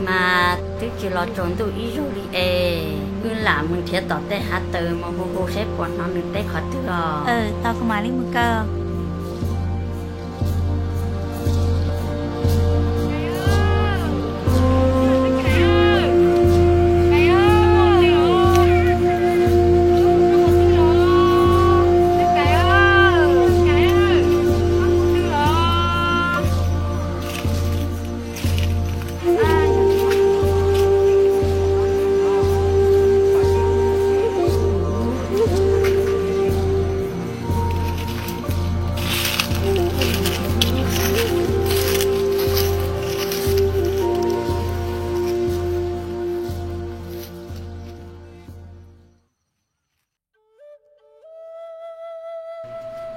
Mas twb tsis los tsaus ntuj ib zaug li es wb lam mus nrhiav tom tej hav taws mus hu hu saib puas hnov nws teb qhov twg os. Tau, kuv mam li mus kaw.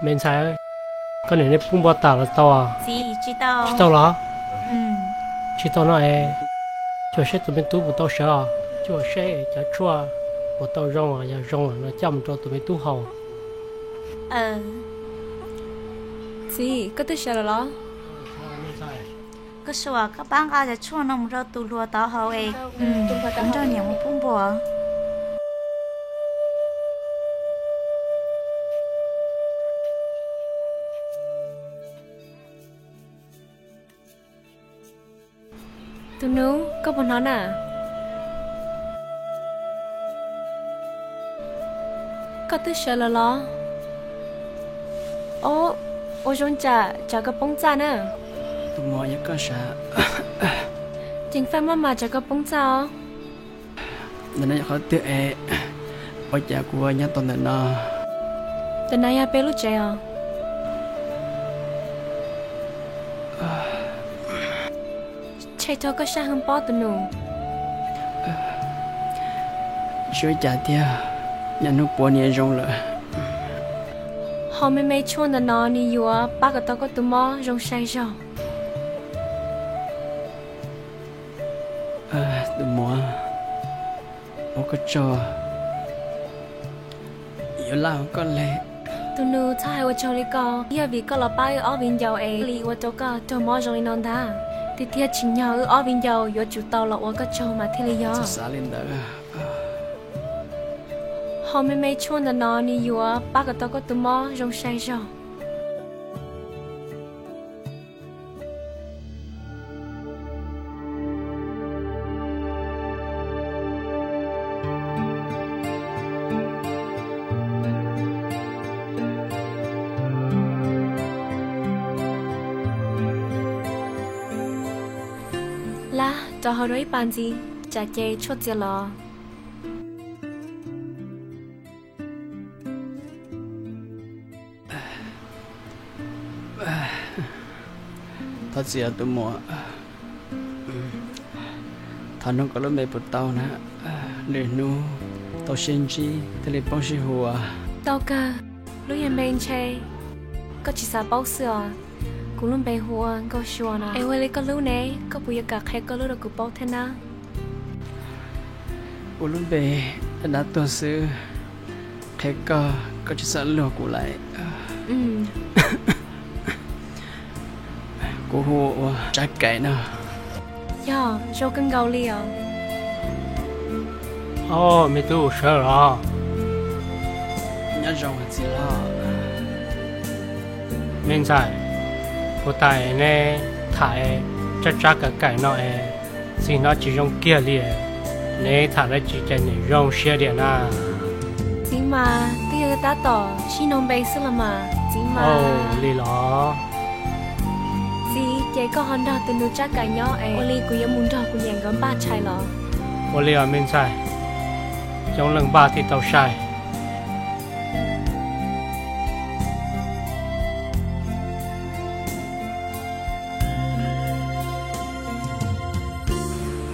Me ntxhais, koj niam nej pub npua tas los tau? Txiv, tsis tau. Tsis tau los? Tsis tau no es, cuag saib tus me tub puas tau sawv os, cuag saib cov tshuaj puas tau zoo, yog zoo no coj mus rau tus me tub haus. Txiv, koj twb sawv lawm los? Koj Suav, koj pab nqa cov tshuaj no mus rau tus hluas tod haus es kuv nrog niam mus pub npua. Tus nus, koj puas hnov na? Koj twb sawv lawm los? Ob, ua zoo tsam tsam koj poob txaj na. Tus muam, yog koj sawv, ceev faj maj mam tsam koj poob txaj os. Ntawm no yog qhov twg es ua cas kuv nyob tau ntawm no? Ntawm no yog peb lub tsev os. Tshe rau koj sab heev pob tus nus. Tsis ua cas tiag, niaj hnub puav niam zoo lawm. Hos me me tshuaj ntawm no nws yuav pab kom tau koj tus mob zoo sai zog. Tus muam, ua koj tsaug, yuav laj ua koj le. Tus nus, txhob hais ua tsaug li ko, yog vim koj los pab wb ob viv ncaus es li ua rau koj raug mob zoo li no ntag. Tiag tiag tsim nyog wb ob viv ncaus yuav tsum tau los ua koj tsaug mas thiaj li yog. Xav li ntawd. Hos me me tshuaj ntawm no nws yuav pab kom tau koj tus mob zoo sai zog. Lab, rau hauv dua ib pas ntxiv, tsam ces tshuaj txias los. Thov txim tus muam, thov nug koj lub npe puas tau na, lwm hnub tau sib ntsib thiaj li paub sib hu. Tau kawg, lub yog npe ntshe koj tsis xav paub xwb os. Kuv lub npe hu ua Nkauj Sua no. Es ua li koj lub ne, koj puas yuav kam qhia koj lub rau kuv paub thiab na? Kuv lub npe dab tuag xwb, qhia koj, koj tsis xav luag kuv lawm. Kuv hu ua Tsab Kaim no. Yog, zoo kawg nkaus li os. Au, me tub sawv los? Nyob zoo txiv hlob. Me ntxhais, puas tas neb tham Tsab Tsab Kaim Kaim no es txiv hnov tsis zoo kiag li. Neb tham dab tsi cas niam zoo siab diam na? Txiv mas twb yog tab tom sib nug npe xwb los mas txiv mas. Li los? Txiv, ces koj ho nrog tus nus Tsab Kaim nyob es ua li kuv yuav mus nrog kuv niam nkawd npaj tshais los? Ua li os me ntxhais, coob leej npaj thiaj tau sai.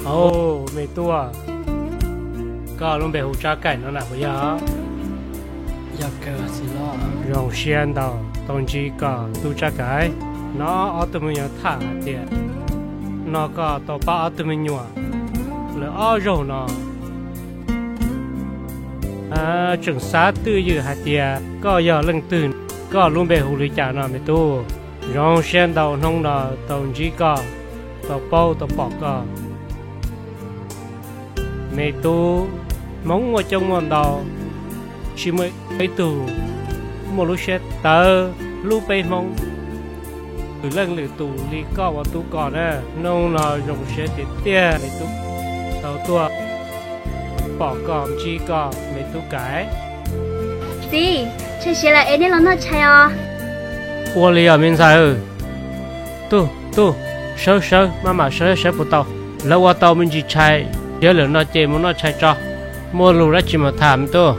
Au, me tub, koj lub npe hu Tsab Kaim no na puas yog? Yog kawg txiv hlob. Zoo siab ntau tau ntsib koj tub Tsab Kaim. Hnov ob tug me nyuam tham hais tias no koj tau pab ob tug me nyuam lawm ob zaug no. Tseem xav twj ywm hais tias koj yog leej twg, koj lub npe hu li cas no me tub. Zoo siab ntau hnub no tau ntsib koj, tau paub tau pom koj. Me tub, Hmoob muaj coob muaj ntau, tsis muaj ib tug muaj lub siab tawv hlub peb Hmoob lwm leej lwm tus li koj ua tub ko na. Hnub no zoo siab tiag tiag me tub, tau tuaj pom koj ntsib koj me tub Kaim. Txiv, tshee siav lawm es nej los noj tshais os. Ua li os me ntxhais. Tub, tub, sawv sawv, maj mam sawv sawv puas tau. Lawv ua tau me ntsis tshais siav lawm no ces mus noj tshais tso. Muaj lus dab tsi mam tham me tub.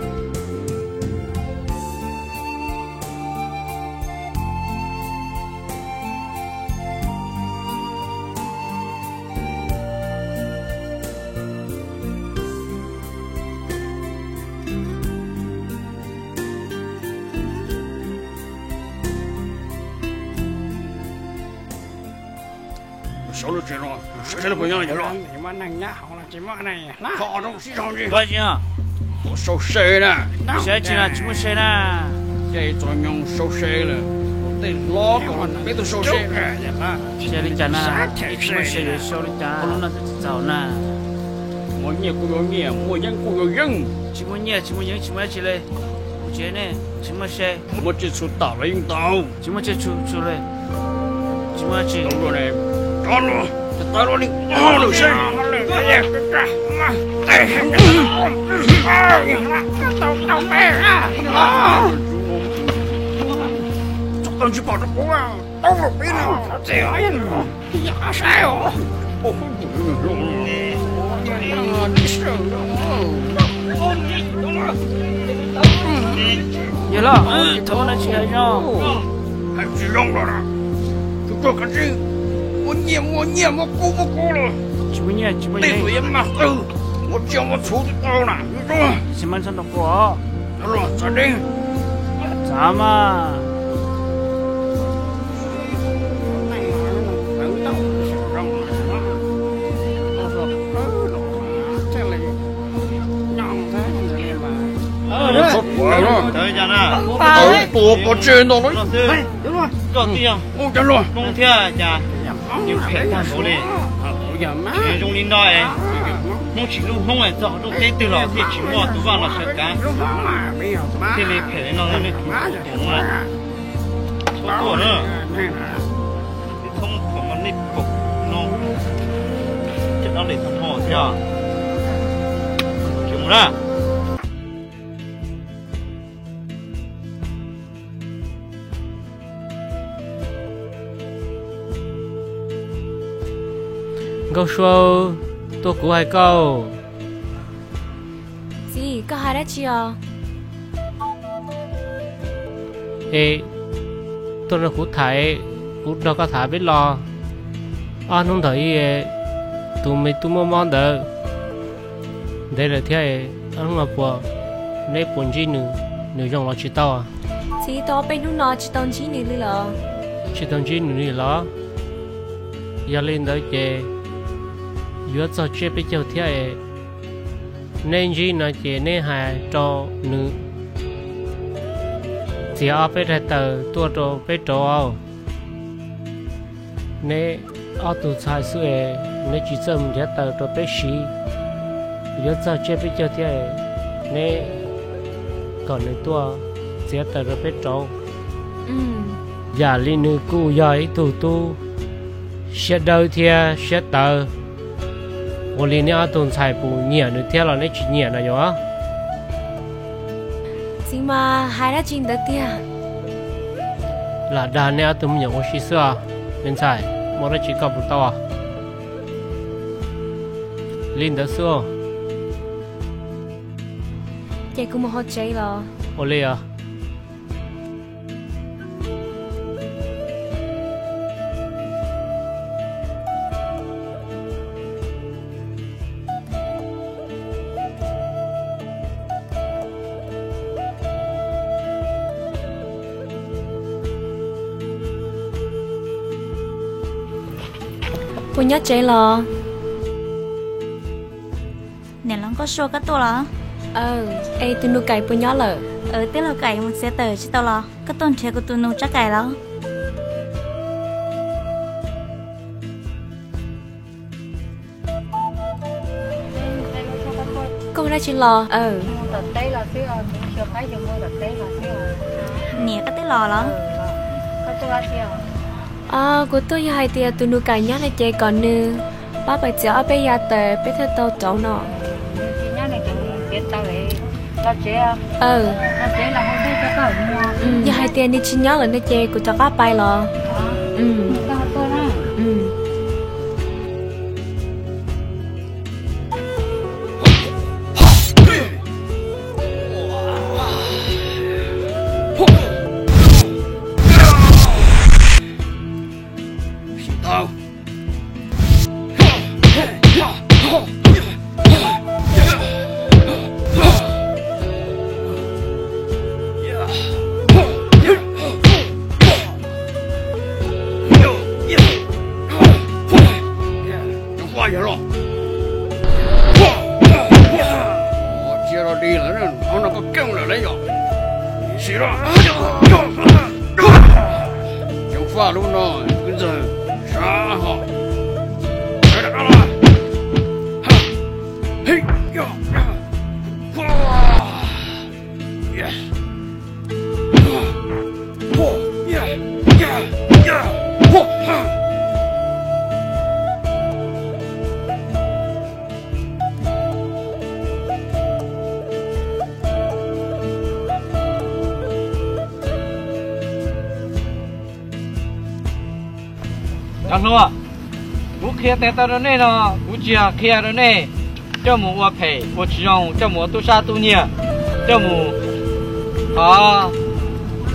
Saud lub tsev no, saib lub puas nyob yog los. Kho rau sib zog ntsis. Ua sau se na. Saib tsis na, tsis muaj se na. Ces txom nyem sau se lawm, tej hlob kom peb tug sau se. Ces li cas na, tsis muaj se yuav sau li cas, lub no twb tsis txaus na. Muaj nyiaj kuj yuav nyiaj, muaj yeeb kuj yuav yeeb. Tsis muaj nyiaj, tsis muaj yeeb, tsis muaj dab tsi li. Kuv tsis ne, tsis muaj se. Muaj tsiaj txhu tom los yeej tau. Tsis muaj tsiaj txhu txhu li. Tsis muaj dab tsi. Tau luag ne, tso luag. Tawv los li, lwm seb. Tau tsis pom rau kuv, tau los peb no, txiv, yam saib os. Yog los, tsis tau dab tsi hais zoo. Hais tsis zoo los na. Tus koj kav tsij muab nyiaj, muab nyiaj, muab kub, muab kub los. Tsis muaj nyiaj, tsis muaj nyiaj. Tej tus yeej mag qwj, muab tsiaj muab txhuv twb tau na. Tsis muaj ntxhab nrog quas. Los txav deb. Txav mas. Tawv cas na? Tawv tuag pov tseg ntau lawm. Koj tij Hmoob thiab cas yeej phem tag npaum li. Zoo li no es Hmoob tsis hlub Hmoob es txog lub teb twg los thiaj tsis muaj tus vaj los sawv kav, thiaj li phem li no, nej tus tus na. Txhob tuaj na. Txhob mus khuam mas nej pom no. Cov dab lem tag nrho thiab. Tsis mus na. Nkauj Sua, tuaj kuv hais koj. Txiv, koj hais dab tsi os? Es tuaj nrog kuv tham, kuv nrog koj tham peb los. Ob hnub ntawd ib, tus me tub mob mob ntawd ntev lawm thiab, ob hnub no puas, neb puas ntsib nws, nws zoo los tsis tau? Txiv, tau ob peb hnub no tsis tau ntsib nws li los. Tsis tau ntsib nws li los? Yog li ntawd ces yuav txog tsiab peb caug thiab es, neb ntsib no ces neb hais rau nws txiav ob peb daim taws tuaj rau peb rauv. Neb ob tug ntxhais xwb es neb tsis txawj mus nrhiav taws rau peb siv. Yuav txog tsiab peb caug thiab, neb kom nws tuaj txiav taws rau peb rauv. Yam li nws kuj yog ib tug tub siab dawb thiab siab tawv. Ua li neb ob tug ntxhais puas nyiam nws thiab los neb tsis nyiam no yom? Txiv mas hais dab tsi ntawd tiag. Lam dag neb ob tug me nyuam ua si xwb os. Me ntxhais, muaj dab tsi koj puas tau? Li ntawd xwb. Ces kuv mus hauv tsev los. Ua li os. Puas nyob tsev los? Niam laus Nkauj Sua, koj tuaj los? Es tus nus Kaim puas nyob lawm? Twb laug Kaim mus txiav taws tsis tau los, koj tuaj nrhiav kuv tus nus Tsab Kaim los? Koj mus dab tsi los? Niam, koj twb los los? Kuv tuaj yog hais tias tus nus Kaim nyob no ces kom nws pab pais txiav ob peb yav taws peb thiaj tau rauv no. Yog hais tias nws tsis nyob lawm no ces kuv rov qab pais los. Cov faj yog los, tsis los li lawm, ob no koj keej lawm lauj yom. Sim los, cov faj lub no kwv ntxawg sab ho. Cov hluas, kuv qhia tes taw rau nej no, kuv tsis yog qhia rau nej coj mus ua phem ua tsis zoo, coj mus ua tub sab tub nyiag, coj mus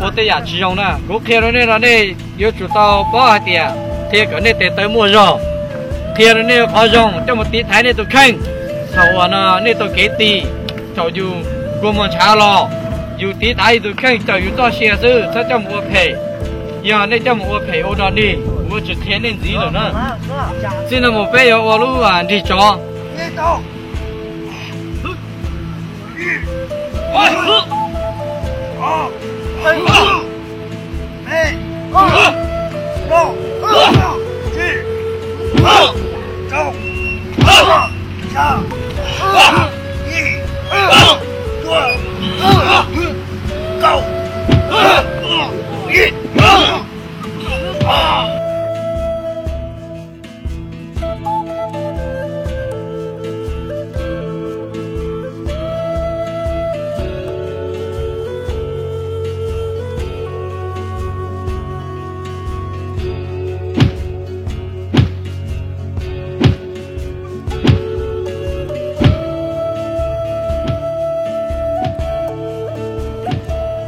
ua tej yam tsis zoo na. Kuv qhia rau nej no nej yuav tsum tau paub hais tias qhia kom nej tes taw muaj zog, qhia rau nej qhov zoo coj mus tiv thaiv nej tus kheej. Thaum uas no nej tau kev tig, thaum yus kua muag ntshav los, yus tiv thaiv yus tus kheej, tawm yus txoj sia xwb, txhob coj mus ua phem. Yog nej coj mus ua phem ua dog dig, kuv tsis qhia nej ntxiv lawm na. Txij no mus peb yuav ua lub nrig tsov.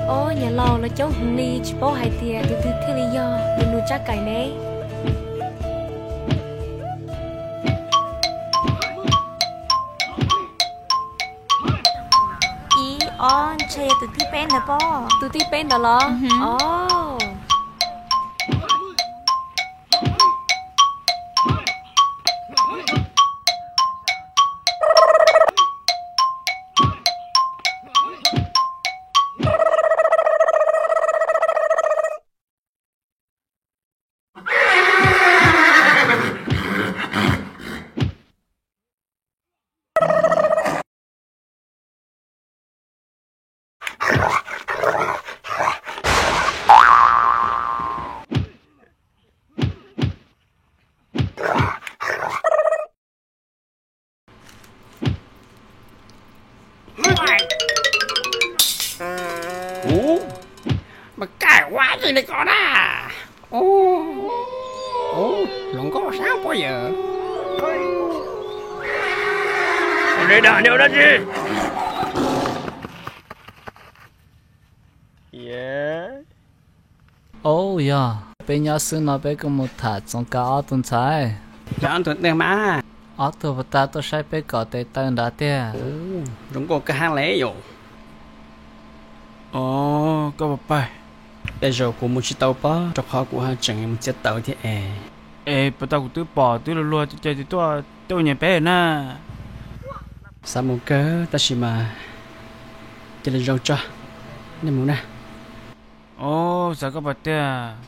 Ob, niam laus, los coob hwv li tsis paub hais tias tus twg thiaj li yog tus nus Tsab Kaim ne. Ib, ob, ntshe yog tus thib peb ntawd pob. Tus thib peb ntawd los? Ob. Ub, mas kaij ua li ko na. Ub, ub, hluas nkauj sab pob yawg. Ua dab tsi? Au yog, peb nyob xwb no peb kuj mus tham Txoov Kav ob tug ntxhais. Ob tug puas tau tuaj saib peb kom tes taw nrad tiag? Zoo nkauj kawg hab le yom. Koj puas pab? Tej zaum kuv mus tsis tau pob, rau qhov kuv ho tseem mus txiav taws thiab es. Es puas tau kuv twb pom twb luag luag ces twb tuaj, tuaj ua nyias peb na. Xav mus kawg tab sis mas cia li zoo tso, nej mus na. Xav koj puas tiag.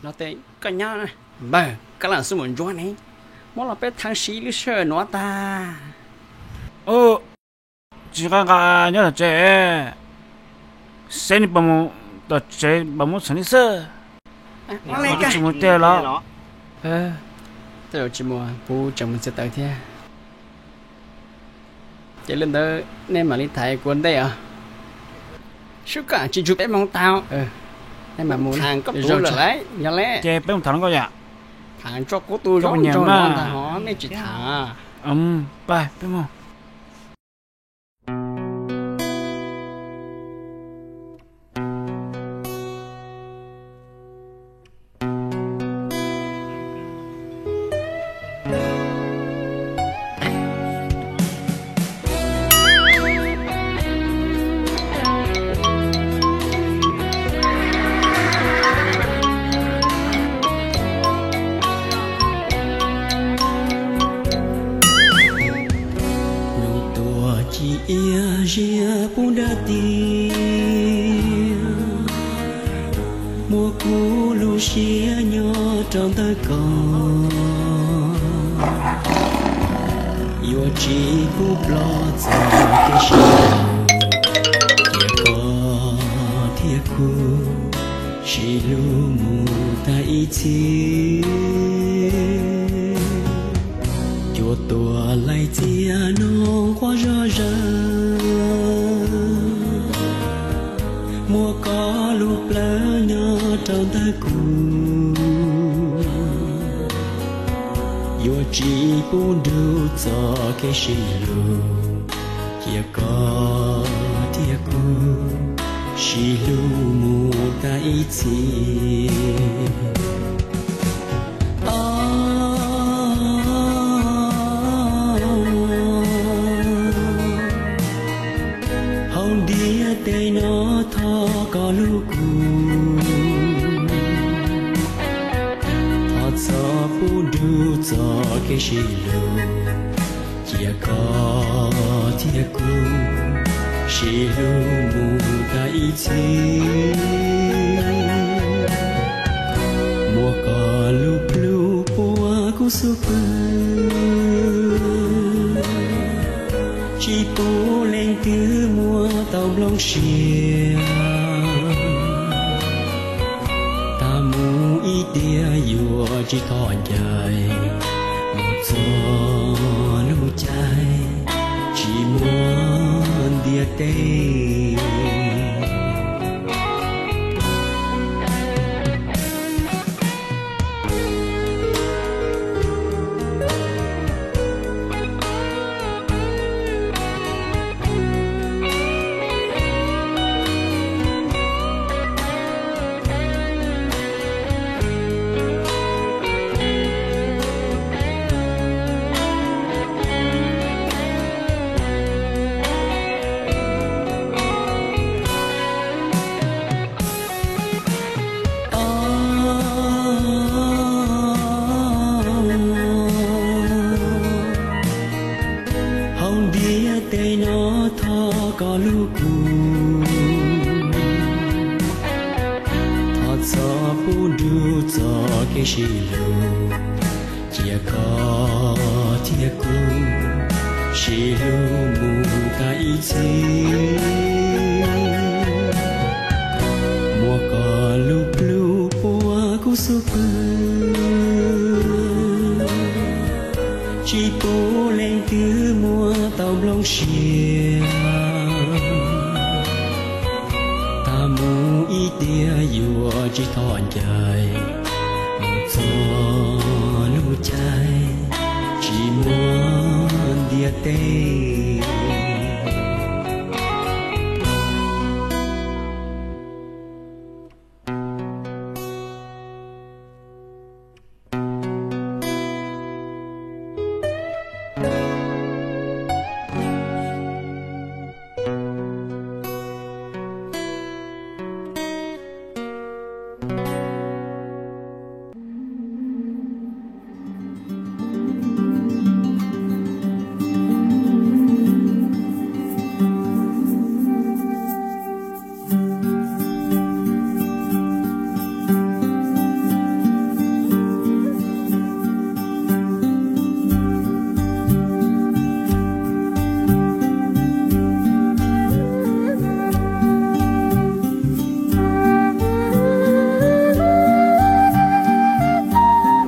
No tes koj nyob npawg, koj lam xub mus ntsuab ne, muab los peb theej siv lub sij hawm nuav tag. Tsis nqa nqa nyob tom tsev, seb nws puas mus tom tsev, puas muab txhom nej xwb. Tsis mus tiag los? Tej zaum tsis mus, kuv tseem mus txiav taws thiab. Ces li ntawd nej mam li thaiv kuv ua ntej os. Sub kam tsis ntsug peb moog tag. Nej mam mus, koj tus zoo lawm lauj, yog le. Ces peb mus tham hluas nkauj yom. Tham tso kuv tus zoo zoo no ntag hov, nej tsis tham. Pab peb mus. Nug tuaj ci iab ziab pub dab tiag, muab kuv lub siab nyob rau ntawm koj, yuav tsis pub ploj txog kev sib nrug, cia koj thiab kuv sib hlub mus tag ib txhis. Cua tuaj laij txias noj quav zog zawg, muab koj lub plawv nyob rau ntawm kuv, Yuav tsis pub nrug txoj kev sib hlub, cia koj thiab kuv sib hlub mus tag ib txhis. Hauv ntiaj teb no thov koj hlub kuv, thov txhob pub nrug txoj kev sib hlub, cia koj thiab kuv sib hlub mus tag ib txhis. Muab koj lub plhu puag kuv xub pwg, tsis pub leej twg muab tau nplooj siab. Tag mus ib tiam yuav tsis thov ncaim, mus txog lub caij tsis muaj ntiaj teb. Hauv ntiaj teb no thov koj hlub kuv, thov txhob pub nrug txoj kev sib hlub, cia koj thiab kuv sib hlub mus tag ib txhis. Muab koj lub plhu puag kuv xub pwg, tsis pub leej twg muab tau nplooj siab. Tag mus ib tiam yuav tsis thov ncaim, mus txog lub caij tsis muaj ntiaj teb.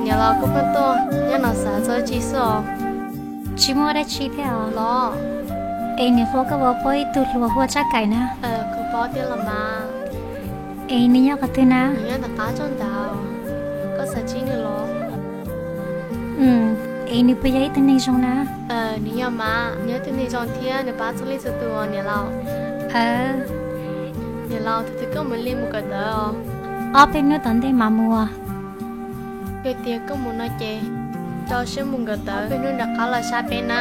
Niam laus, koj pheej tuaj nyob no xav txog dab tsi xwb os? Tsis muaj dab tsi thiab os los. Es niam hluas, koj puas paub ib tug hluas hu ua Tsab Kaim na? Kuv paub thiab los mas. Es nws nyob qhov twg na? Nws nyob tom qab tsob ntawd. Koj xav ntsib nws los? Es nws puas yog ib tug neeg zoo na? Nws yog mas, nws yog ib tug neeg zoo thiab nws pab txhua leej txhua tus niam laus. Niam laus, thaum twg koj mam li mus kawm ntawv os? Ob peb hnub tom ntej mam mus. Yog tias koj mus no ces rau siab mus kawm ntawv, ob peb hnub rov qab los saib peb na.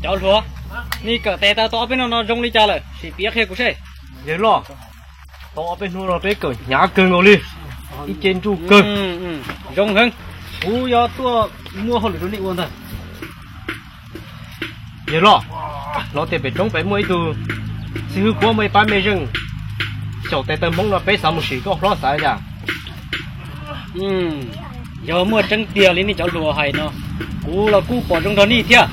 Cov hluas, nej kawm tes tau tau ob peb hnub no zoo li cas lawm, sim piav qhia kuv seb. Yawg loj, tau ob peb hnub no peb kawm hnyav kawg nkaus li, ib ce ntsuj kawg. Zoo heev, kuv yuav tuaj muab hauj lwm rau nej ua ntag. Yawg loj, hnov tias pem roob pem muaj ib tug xib hwb Kuab muaj ib pab mej zeej xyaum tes taw Hmoob no, peb xav mus sim koj hlob xav li cas? Yog muaj tseeb tiag li nej cov hluas hais no, kuv los kuj pom zoo nrog nej thiab.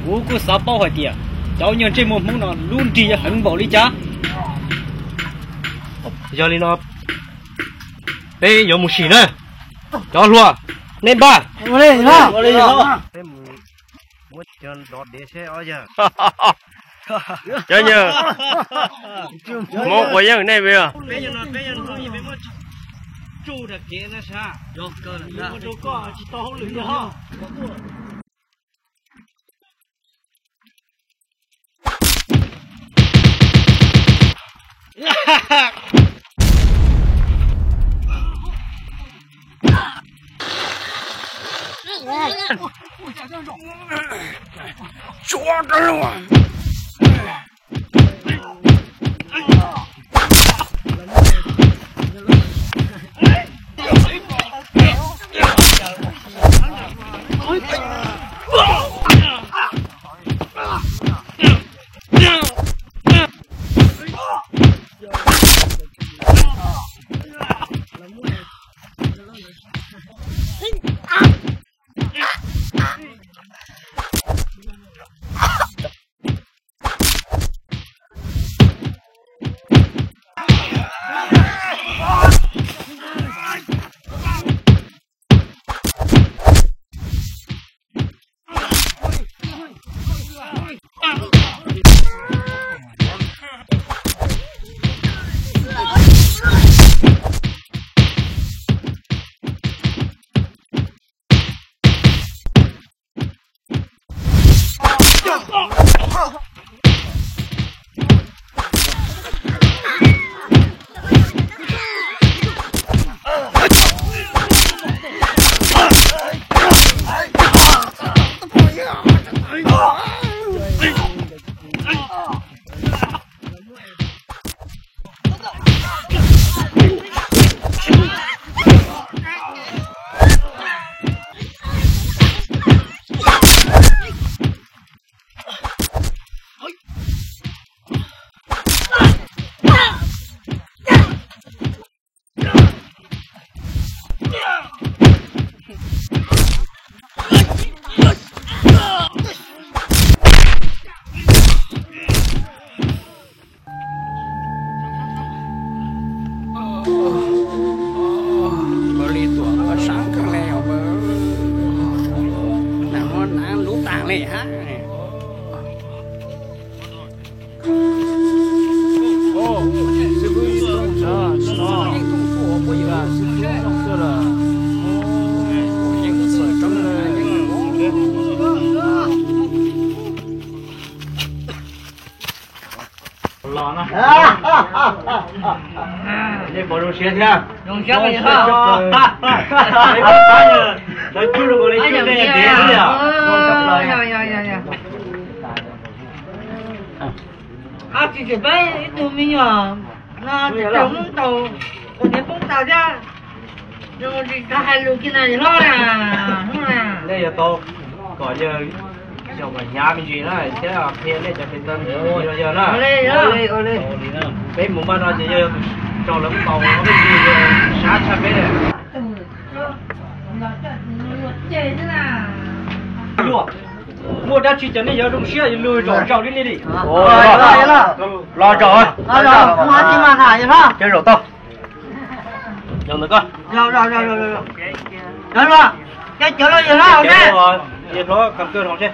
Kuv kuj xav paub hais tias cov nyuag ntsej muag Hmoob no lub nrig yuav heev npaum li cas. Yog li no peb yuav mus sim na. Cov hluas, nej npaj. Peb mus muab cov nrov dev seb ob yawg. Cov yawg, Hmoob quav yeej nej vim Koj li tuam koj sab kawg le os, nag hmo nag lub tag le hab. Los na. Nej puas zoo siab thiab? Zoo siab. Lawv cub rau kuv li cub nej dev xwb li os. Ab, tsis tseem pab ib tug me nyuam no tsis tau hnub tau, ua niam poob tas thiab. Tsis tau hais lus kiag na, hlob na. Nej yuav tau kom yawg xyaum kom hnyav me ntsis na, thiab qhia nej cov tes taw me ntsis rau yawg na. Peb mus npaj no ces yawg raug lawv ntaus, sab tshaj peb. Muaj dab tsi ces nej yuav zoo siab lug zaum zaum li nej li. Los zaum, mus hais tsis mas tham yawg hlob. Zaum tau. Zaum ntawm koj. Yawg hlob, yawg hlob, yawg hlob Kham Kawj los seb.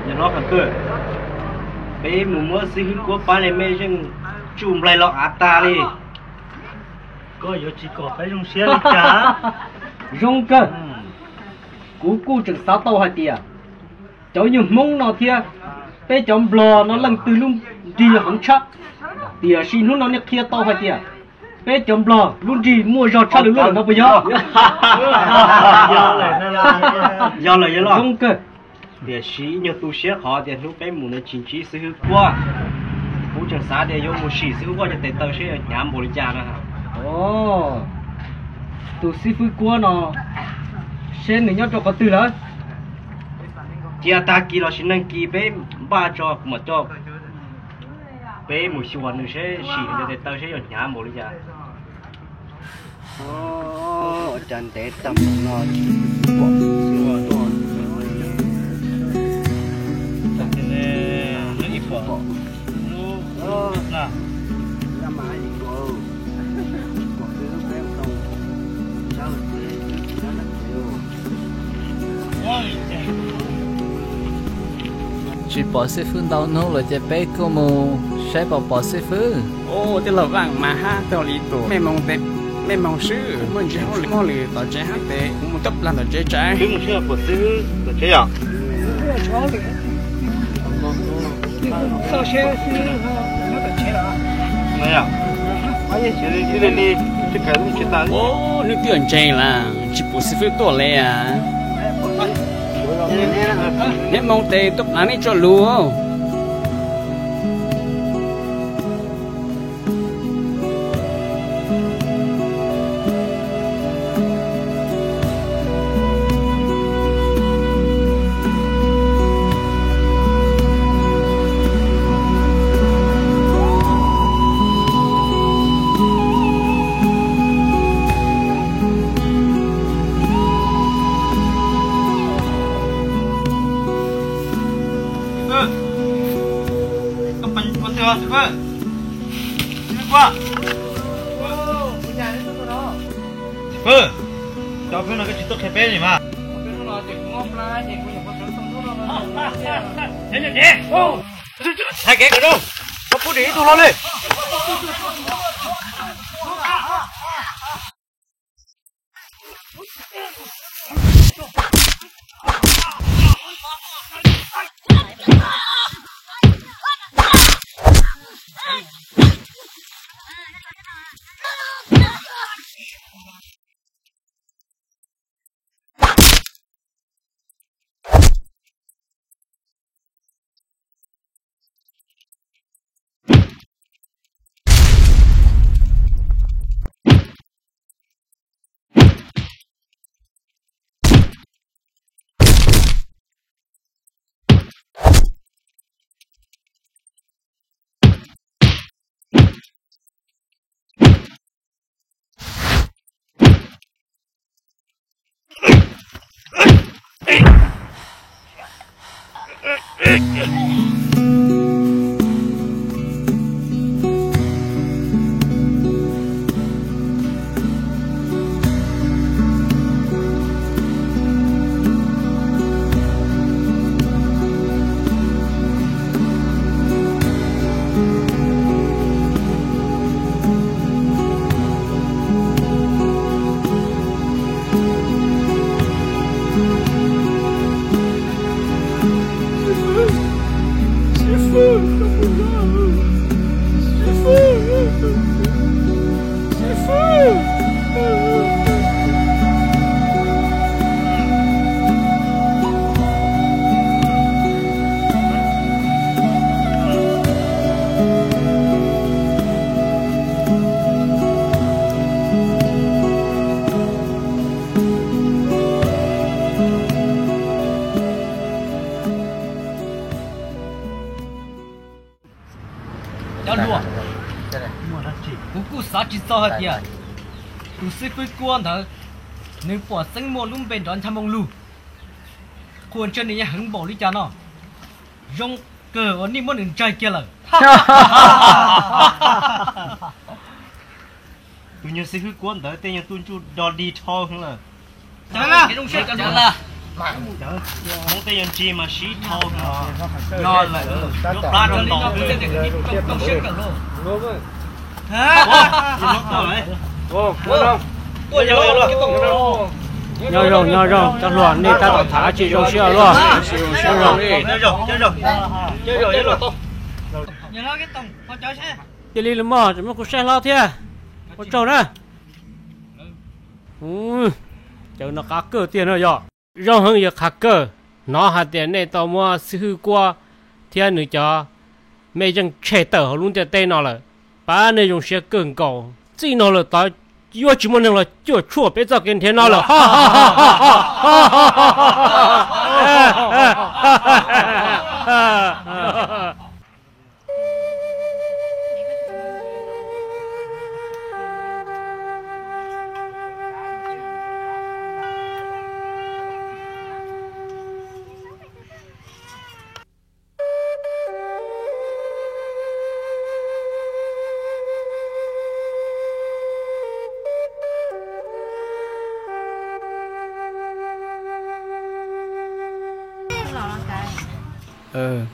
Yawg hlob Kham Kawj, peb mus muab xib hwb Kuab pab li mej zeej tsuj nplaig los av tag li. Koj yuav tsis kom peb zoo siab li cas? Zoo kawg. Kuv kuj tseem xav tau hais tias cov nyuag Hmoob no thiab peb cov Nplog no leej twg lub nrig yog heev tshaj, tiam sis hnub no nej qhia tau hais tias peb cov Nplog lub nrig muaj zog tshaj lwm lub lawm no puas yog? Yog lawm yawg loj. Zoo kawg. Tiam sis ib nyuag tu siab qhov tias hnub peb mus no tsis ntsib xib hwb Kuab. Kuv tseem xav tias yuav mus sim xib hwb Kuab cov tes taw seb yuav hnyav npaum li cas no. Tus xib hwb Kuab no seb nws nyob rau qhov twg lawm. Cia tag kis los sis nag kis peb npaj tso kuv mam coj peb mus xyuas nws seb sim nws cov tes taw seb yuav hnyav npaum li cas. Ua cas ntev tag npaum no tsis pom xib hwb Kuab tuaj. Tsis pom xib fwb ntau hnub lawm ces peb kuj mus saib puas pom xib fwb. Tij laug Vaj mas hab tau li tus mej moog tes, mej moog swb, muaj ntsis hauj lwm, hauj lwm tom tsev hab tes kuv mus tuaj plag tom tsev tsav. Twb mus swb pom xib fwb tom tsev yom? Hnub twb ntseeg lawm tsis pom xib fwb tuaj li. Neb moog tes tuaj plag neb tso lug. Xib fwb, cov peb no koj tsis tuaj qhia peb li mas. Thaij kev kom zoo, koj pub dim ib tug hlo li. Cov hluas, kuv kuj xav tsis txog hais tias tus xib fwb Kuab ntawd nws puas txeeb muaj lub npe nrov ncha moo lug. Qhuas ntsej nws yeej heev npaum li cas no. Zoo kawg uas nej muab nws ntsaig kiag lawm. Tus nyuag xib fwb Kuab ntawd tej nyuag tub ntsuj dog dig dhau heev lawm. Hmoob tej nyuag ntsis mas sib dhau heev, nyob lawm, lub plab rau ntaus xwb. Nyob zoo, nyob zoo, cov hluas, nej tab tom tham dab tsi zoo siab luaj? Cia li los mog, tseem muab kuv saib hlo thiab. Ua tsaug na. Cov no qab kawg tiag no yog. Zoo heev yog qab kawg. Hnov hais tias nej tau muab xib hwb Kuab thiab nws cov mej zeej tshem tawm hauv lub ntiaj teb no lawm, pab nej zoo siab kawg nkaus. Txij no lawm tod yuav tsis muaj neeg los cuam tshuam peb txoj kev nrhiav no lawm.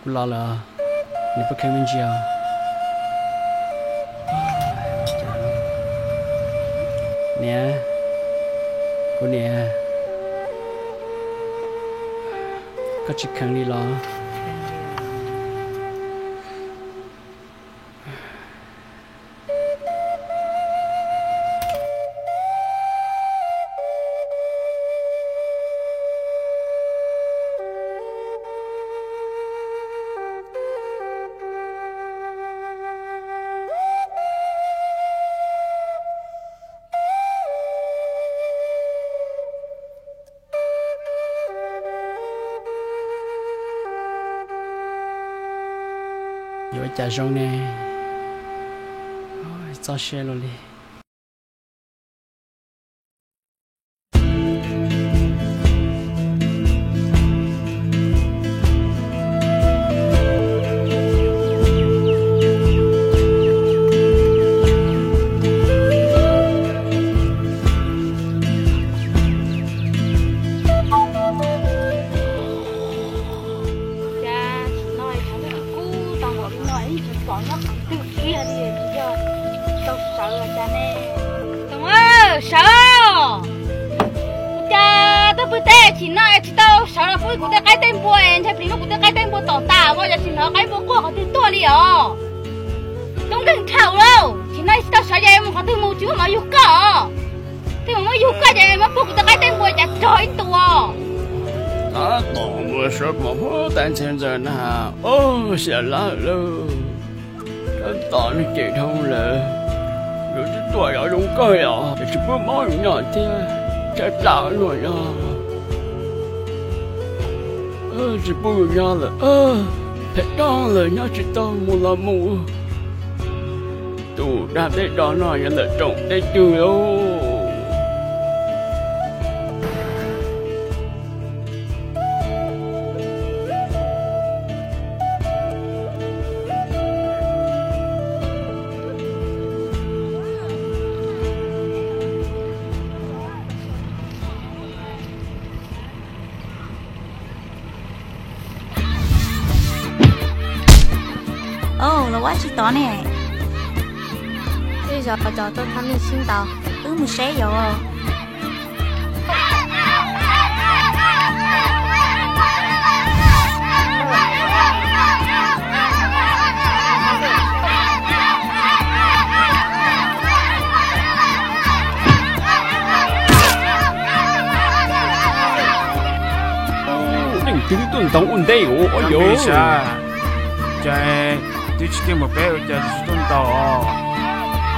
Kuv los lawm, nws pub kheev me ntsis os. Niam, kuv niam, koj tsis kheev li los? Yuav ua cas zoo ne, txoj sia luaj li. Cas nim no thaum kub tau npaum li no ib tsis pom nyob qhov twg kiag li, tsis yog tau sawv los cas ne? Toom, sawv! Ua cas twb pw teb chim no es tsis tau sawv los pub kuv tej qaib tej npua es ntshai plis muab kuv tej qaib tej npua tom tas ua cas tsis hnov qaib npua quaj qhov twg tuaj li os? Toom, nkeeg dhau lauj, chim no tsis tau sawv ces mus qhov twg mus tsis muaj mov yug koj os. Twb mus muab yug koj ces muab pub kuv tej qaib tej npua cas rog ib ntus os. Tab tom mus sawv pom huab tais ntxhais ntxawm na, ub, xiam lawm lauj. Tab tom nws cem dhau lawm, yuav twb tuaj zov zoo kawg os, ces tsis pub mob yus nyob thiab, tshaib plab luaj nyob. Tsis pub yus nyob lawm, phem dog lawm, nyob tsis tau mus los mus. Tus dag tej do no yog ntawm tsoom tej twg lauj? Au, los ua tsis tau ne. Tej zaum cov tuaj thab nej sib ntaus, wb mus seb yom. Leej twg tuaj ntaus ua ntej ua yos? Cas twb tsis keej npaum peb ua cas tsis tuaj ntaus?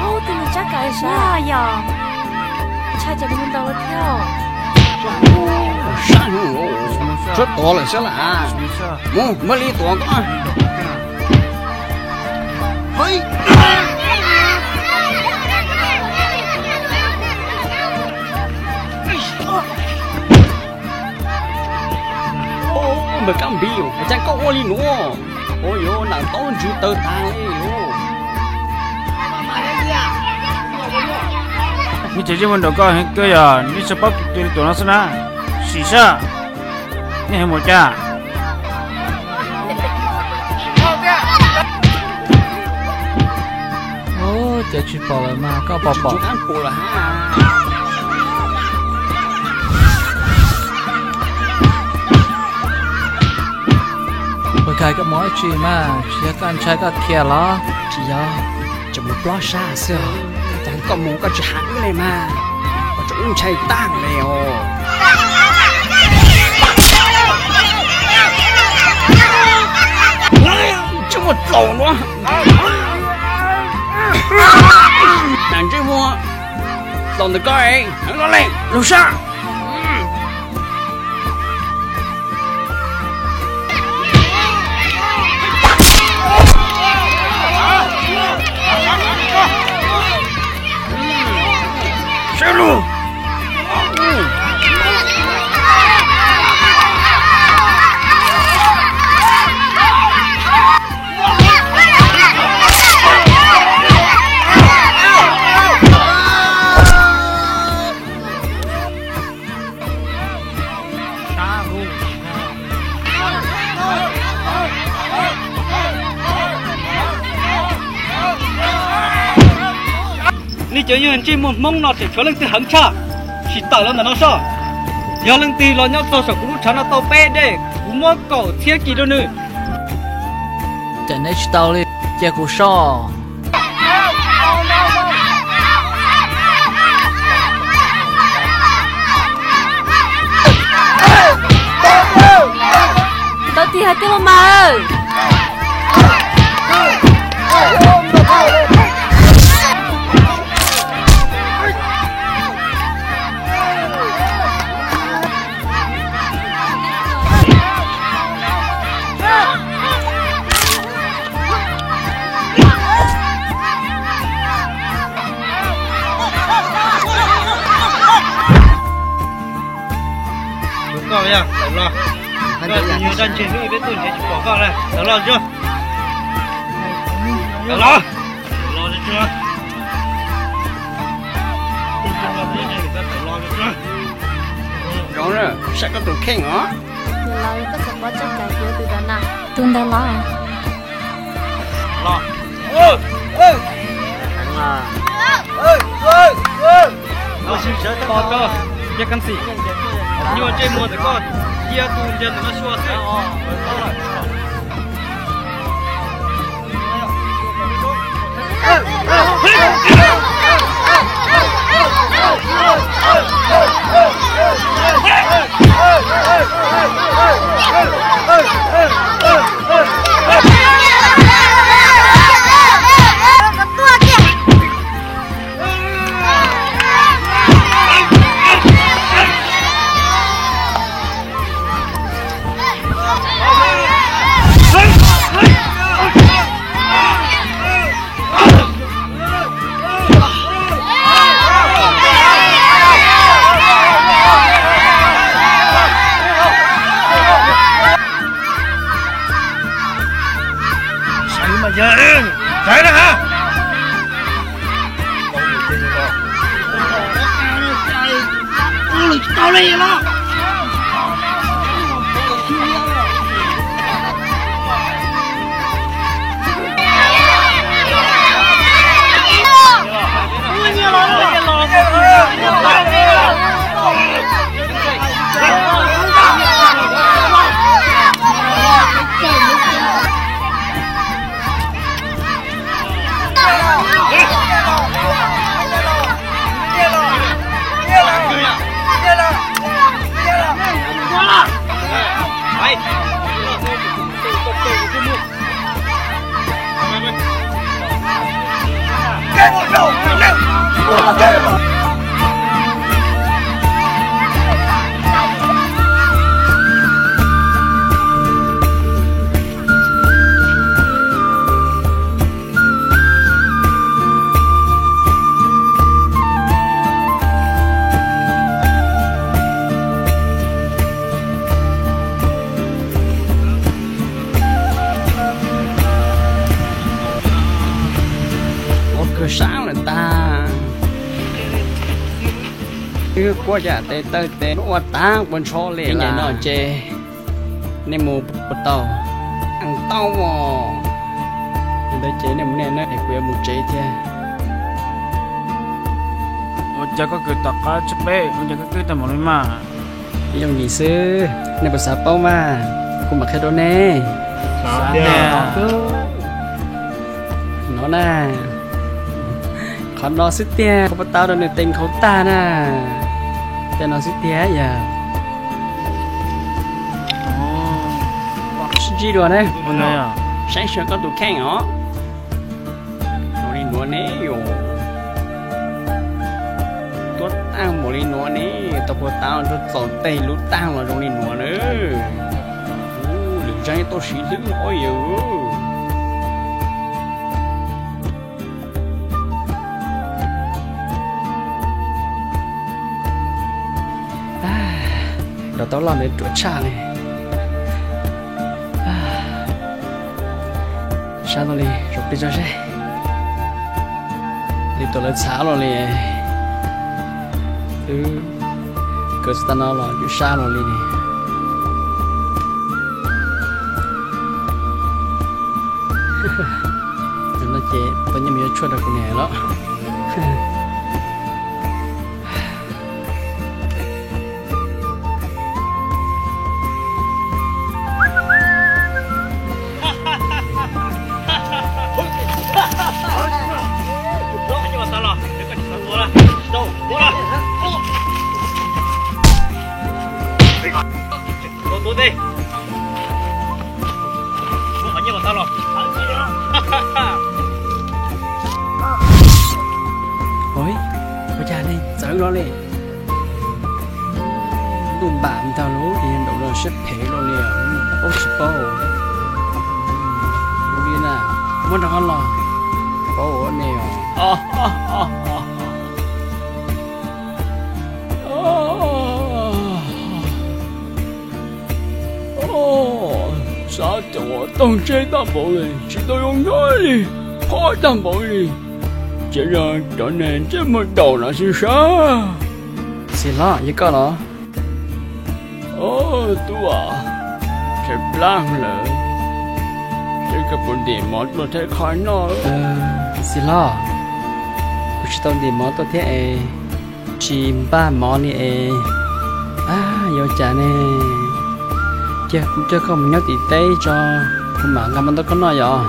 Ub, tus nws tsab kav sab yog ntshai ces nws mus ntaus lawm thiab. Sab, tshuav tuav lawm xwb las. Mus, muab li tuav koj. Npawg Kab Npiv, cas koj ua li nuav? Ua yuav nam taub ntswg taw tag li os. Neb cov yeej ua nraug koj heev kawg yog neb tsis paub tus twg li tuav no xwb na. Sim sab, neb heev mus cas? Ub, cas tsis pom lawm mas koj pom pom. Ua cas koj mus dab tsi mas, tsis yog koj ntshai koj khiav los? Tsis yog, tseem mus plob sab xwb os. Cas koj mus koj tsis has wb li mas, koj tseem ntshai tag li os. Ntawm koj, heev los leej, los sab. Sab lug. Nej cov yawg ntsej muag Hmoob no tseem tshuav leej twg heev tshaj, sim tawm los ntawm no soj. Yog leej twg los nyob txog saum kuv lub tshav no tau peb dej, kuv muab kaum txhiab kis rau nws. Cam neb tsis tau li, cia kuv soj. Tau tig hais tias los mas. Koj tawm los, koj tus nyuag daj ntseg hlub peb tuaj nrhiav tsis pom koj na, tawm los tso. Tawm los, los tso. Zoo na, saib koj tus kheej os. Los koj txawm pov tseg cais kuv tus dab na. Tus ntawd los. Los. Los sim sawv tau, cia kab xim. Nyuaj ntsej muag ntawm koj, cia tus ntiag ntawm no xyuas xwb. Sawv mas yog, sawv na ha. Ua kawg sab lawm tag. Wb quaj cas tes taw tes ua tag ua ntsho li. Ib nyuag no ces nej mus puas tau? Tau os. Ntawd ces nej mus nej na, kuv yuav mus tsev thiab. Ua cas koj kws tom qab tshaj peb, ua cas koj twb tau mus li mas? Yooj yim xwb, nej puas xav paub mas, kuv mam qhia rau nej. No na, qhov no xwb tiag, kuv puas tau rau nws tes nkhaus tag na. Tej no xwb tiag yog. Sib ntsib dua ne. Saib xyuas koj tus kheej os. Zoo li nuav ne yom. Taag npaum li nuav ne, tau puag taag txaus txaus tes lub taag los zoo li nuav na. Ub, lwm zaaj tuaj siv hlwb os yawg. Rau taub loj ntawd ruam tshaj li. Sab luaj li, zaum peb tso seb. Li tuam lawv txhav luaj li. Twb kawg txog tag no los twb sab luaj li. Tam no ces tau nyiaj mus yuav tshuaj rau kuv niam lawm. Ua cas neeg txawv los li? Ntuj npam ntag lauj, es nraum no siab phem luaj li, paub tsis paub. Ua li na, muab rov qab los, paub ua ne os. Xav tias ua toog tseg tag npaum li, tsis tau zoo nyob li, qhuav tag npaum li. Cia yog cov neeg ntsej muag daum no xwb sab. Txiv hlob, yog koj los? Tub, tshaib plab lawm, seb koj puas ntim mov tuaj thiab qhov noj. Txiv hlob, kuv tsis tau ntim mov tuaj thiab es tsis npaj mov li es. Yuav cas ne? Cia kuv coj koj mus nyob tim teb tso, kuv mam nqa mov tuaj koj noj yom.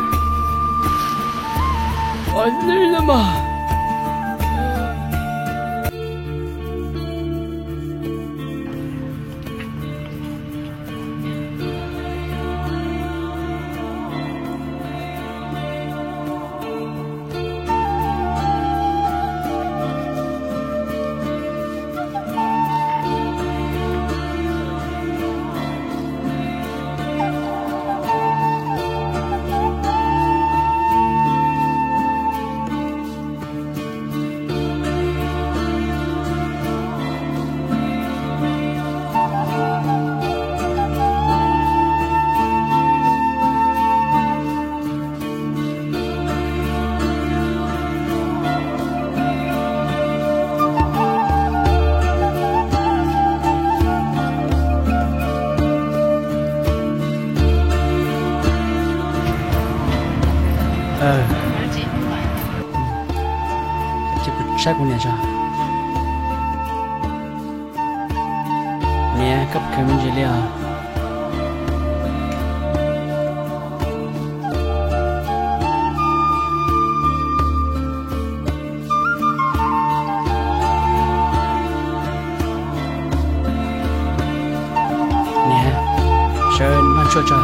Ces kuv saib kuv niam tso. Niam, koj khaws me ntsis li os. Niam, sawv noj tshuaj tso.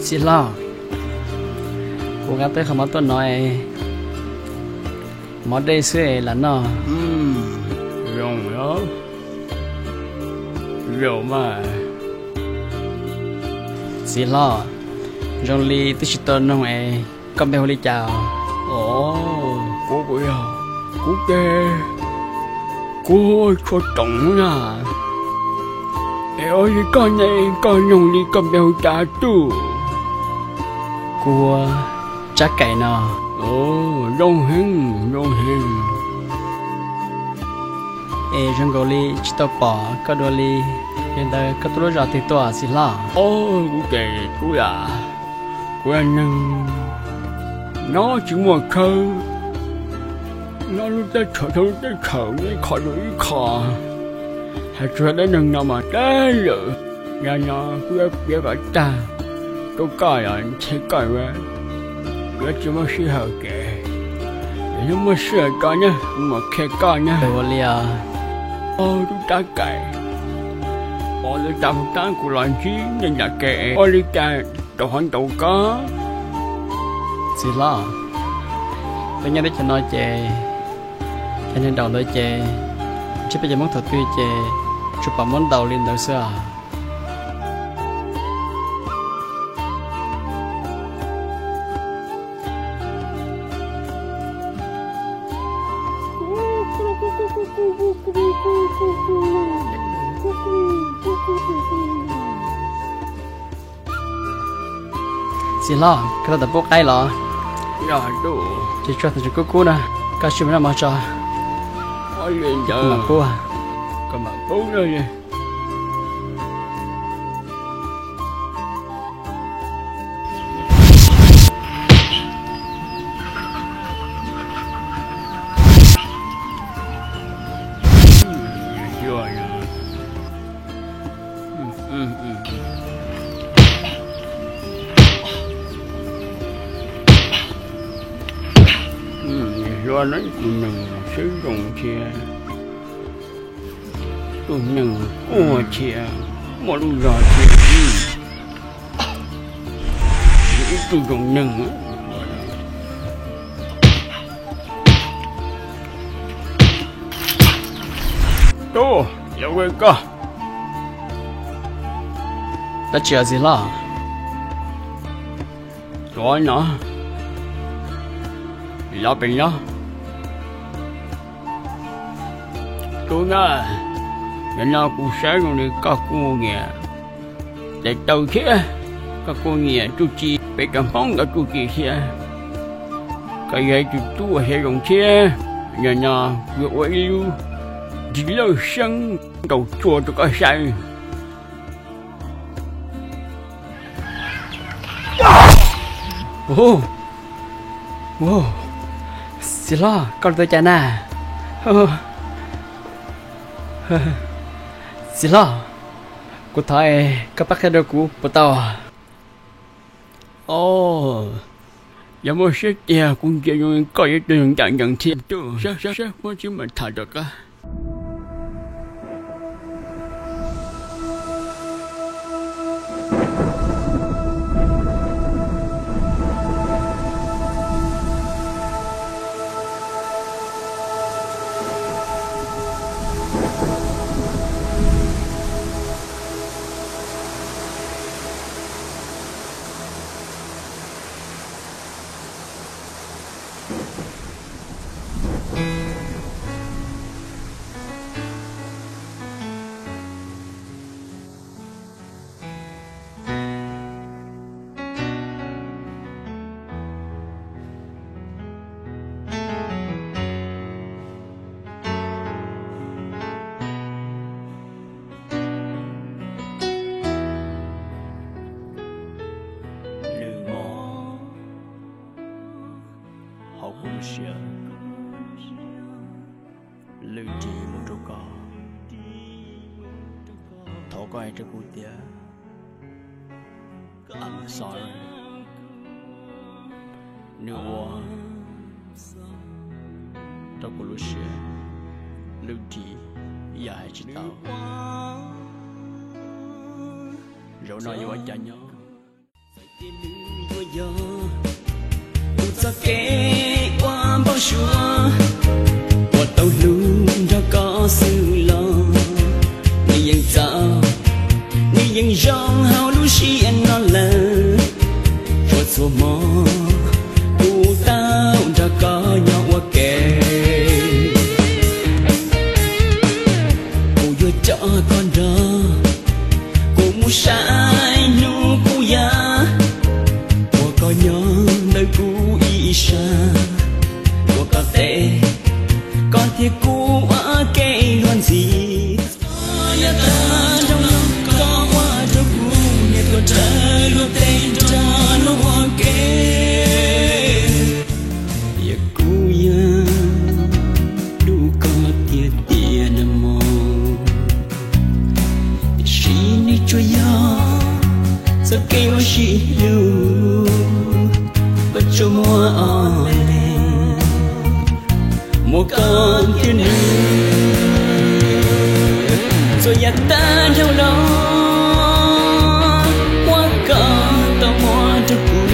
Txiv hlob, kuv nqa tau qhov mov tuaj no es, mov dej xwb es lam noj. Zoo, zoo mas. Txiv hlob, zoo li twb tsis tau noog es koj npe hu li cas? Kuv, kuv yog, kuv ces kuv hu ua Tshuaj Toom na. Es ua li koj ne, koj noog li koj npe hu cas tuj? Kuv hu ua Tsab Kaim no. Zoo heev, zoo heev. Es zoo nkaus li tsis tau pom koj dua li, yog li ntawd koj tuaj lub zos twg tuaj txiv hlob? Kuv ces kuv yam, kuv yog neeg nyob tsis muaj khawb, Nyob lub teb chaws thoob lub teb chaws, ib qho rau ib qho, hais txog dab neeg no mas tag lawm. Yog no kuv yuav piav kom tag, rau koj los ntshe koj yuav tsis muaj sij hawm kev. Yog muaj sij hawm tso na, kuv mam qhia koj na. Ua li os. Tub rab kaim, ua li cas mus tab kuv los ntsib nej nram kev, ua li cas rau qhov ntaus koj. Txiv hlob, peb nyob teb chaws no ces, cov neeg nraum ntawd ces, ntsib peb cov Hmoob thaum twg ces tsuas pom muab ntaus li ntawd xwb os. Txiv hlob, koj tau tom pub qaib los? Ces tsuag tseem kub kub na, koj sim noj mov tso. Kuv mam pub. Hluas no ib tug neeg siab zoo thiab, tus neeg quaj thiab, muaj lub zog thiab, ib tug zoo neeg. Tub, yog koj, dab tsi os txiv hlob? Tuav no, los pem no. Tub na, nim no kuv saib zoo li koj kuj nyiam tes taw thiab, koj kuj nyiam txuj ci, peb cov Hmoob nkawd txuj ci thiab. Koj yog ib tug tub uas siab zoo thiab, nim no kuv yuav ua ib lub ris lawj seeb ntaus tsua rau koj saib. Txiv hlob, koj los tau cas na? Txiv hlob, kuv thov koj pab qhia rau kuv puas tau? Yog muaj siab tiag kuv ntsia zoo li koj yog ib tug neeg ncaj ncees thiab. Saib, saib, muab tsis mam tham rov qab. Lwm hmo hauv kuv lub siab, lwm ris mus rau koj. Thov koj hais rau kuv tias I'm sorry. Nws ua rau kuv lub siab, lwm ris yam hais tsis tau. Zaum no yuav ua cas nyob? Txawm tias nws yuav yog kuv txoj kev ua npau suav, uas tau hlub nrog koj xwb los nws yeej txawv, nws yeej zoo hauv lub siab no lawm. Txhua txhua hmo kuv tau nrog koj nyob ua ke, kuv yuav coj koj nrog kuv mus saib hnub kuv yav, ua koj nyob ntawm kuv ib sab, ua koj teb, koj thiab kuv ua ke luag ntxhi. Yog tag nrho koj ua rau kuv niam tuaj nrog luag tej nrog luag ua ke. Yog kuv yog Yog txoj kev uas sib hlub, koj tsuas muaj ob leeg, muaj koj thiab nws. Txhua yam tag dhau los, muaj koj tau muab rau kuv.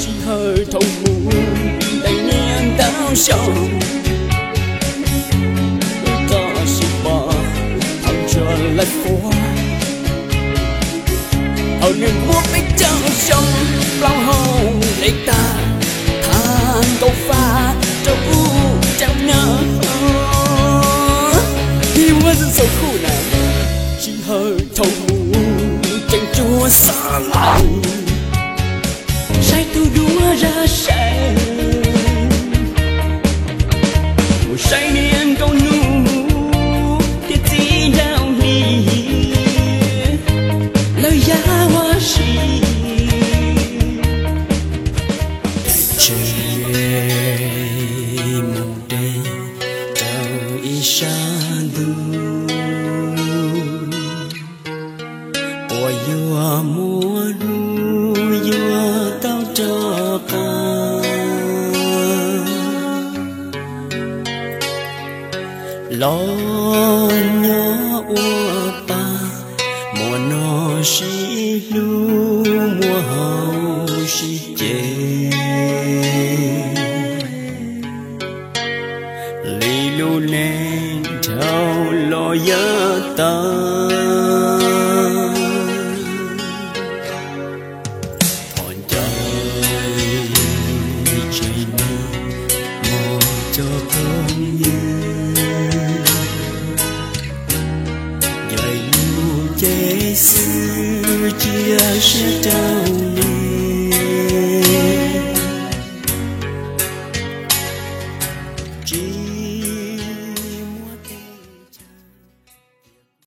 Sij hawm thaum ub, daim niag ntau xyoo, wb tau sib pom thaum ntsuag lawv fuab. Thaum nws muaj peb caug xyoo, plaub hau nqes tag, tham nkaus faj rau kuv cov neeg. He wasn't so cool na. Sij hawm thaum ub tseem cuag xab laim, saib tus duab zaj saib, mus saib niag nkauj hnub thiab txiv ncauj hli, lawv yam ua si. Tsev mus de rau ib sab ntug, puas yuav muaj hnub yuav tau rov qab los nyob ua pab, muaj noj sib hlub, muaj haus sib ce. Li lub neej dhau los yav tas, thov ncaim tsev neeg mog cov phooj ywg, ncaim lub cev xwb cia siab rau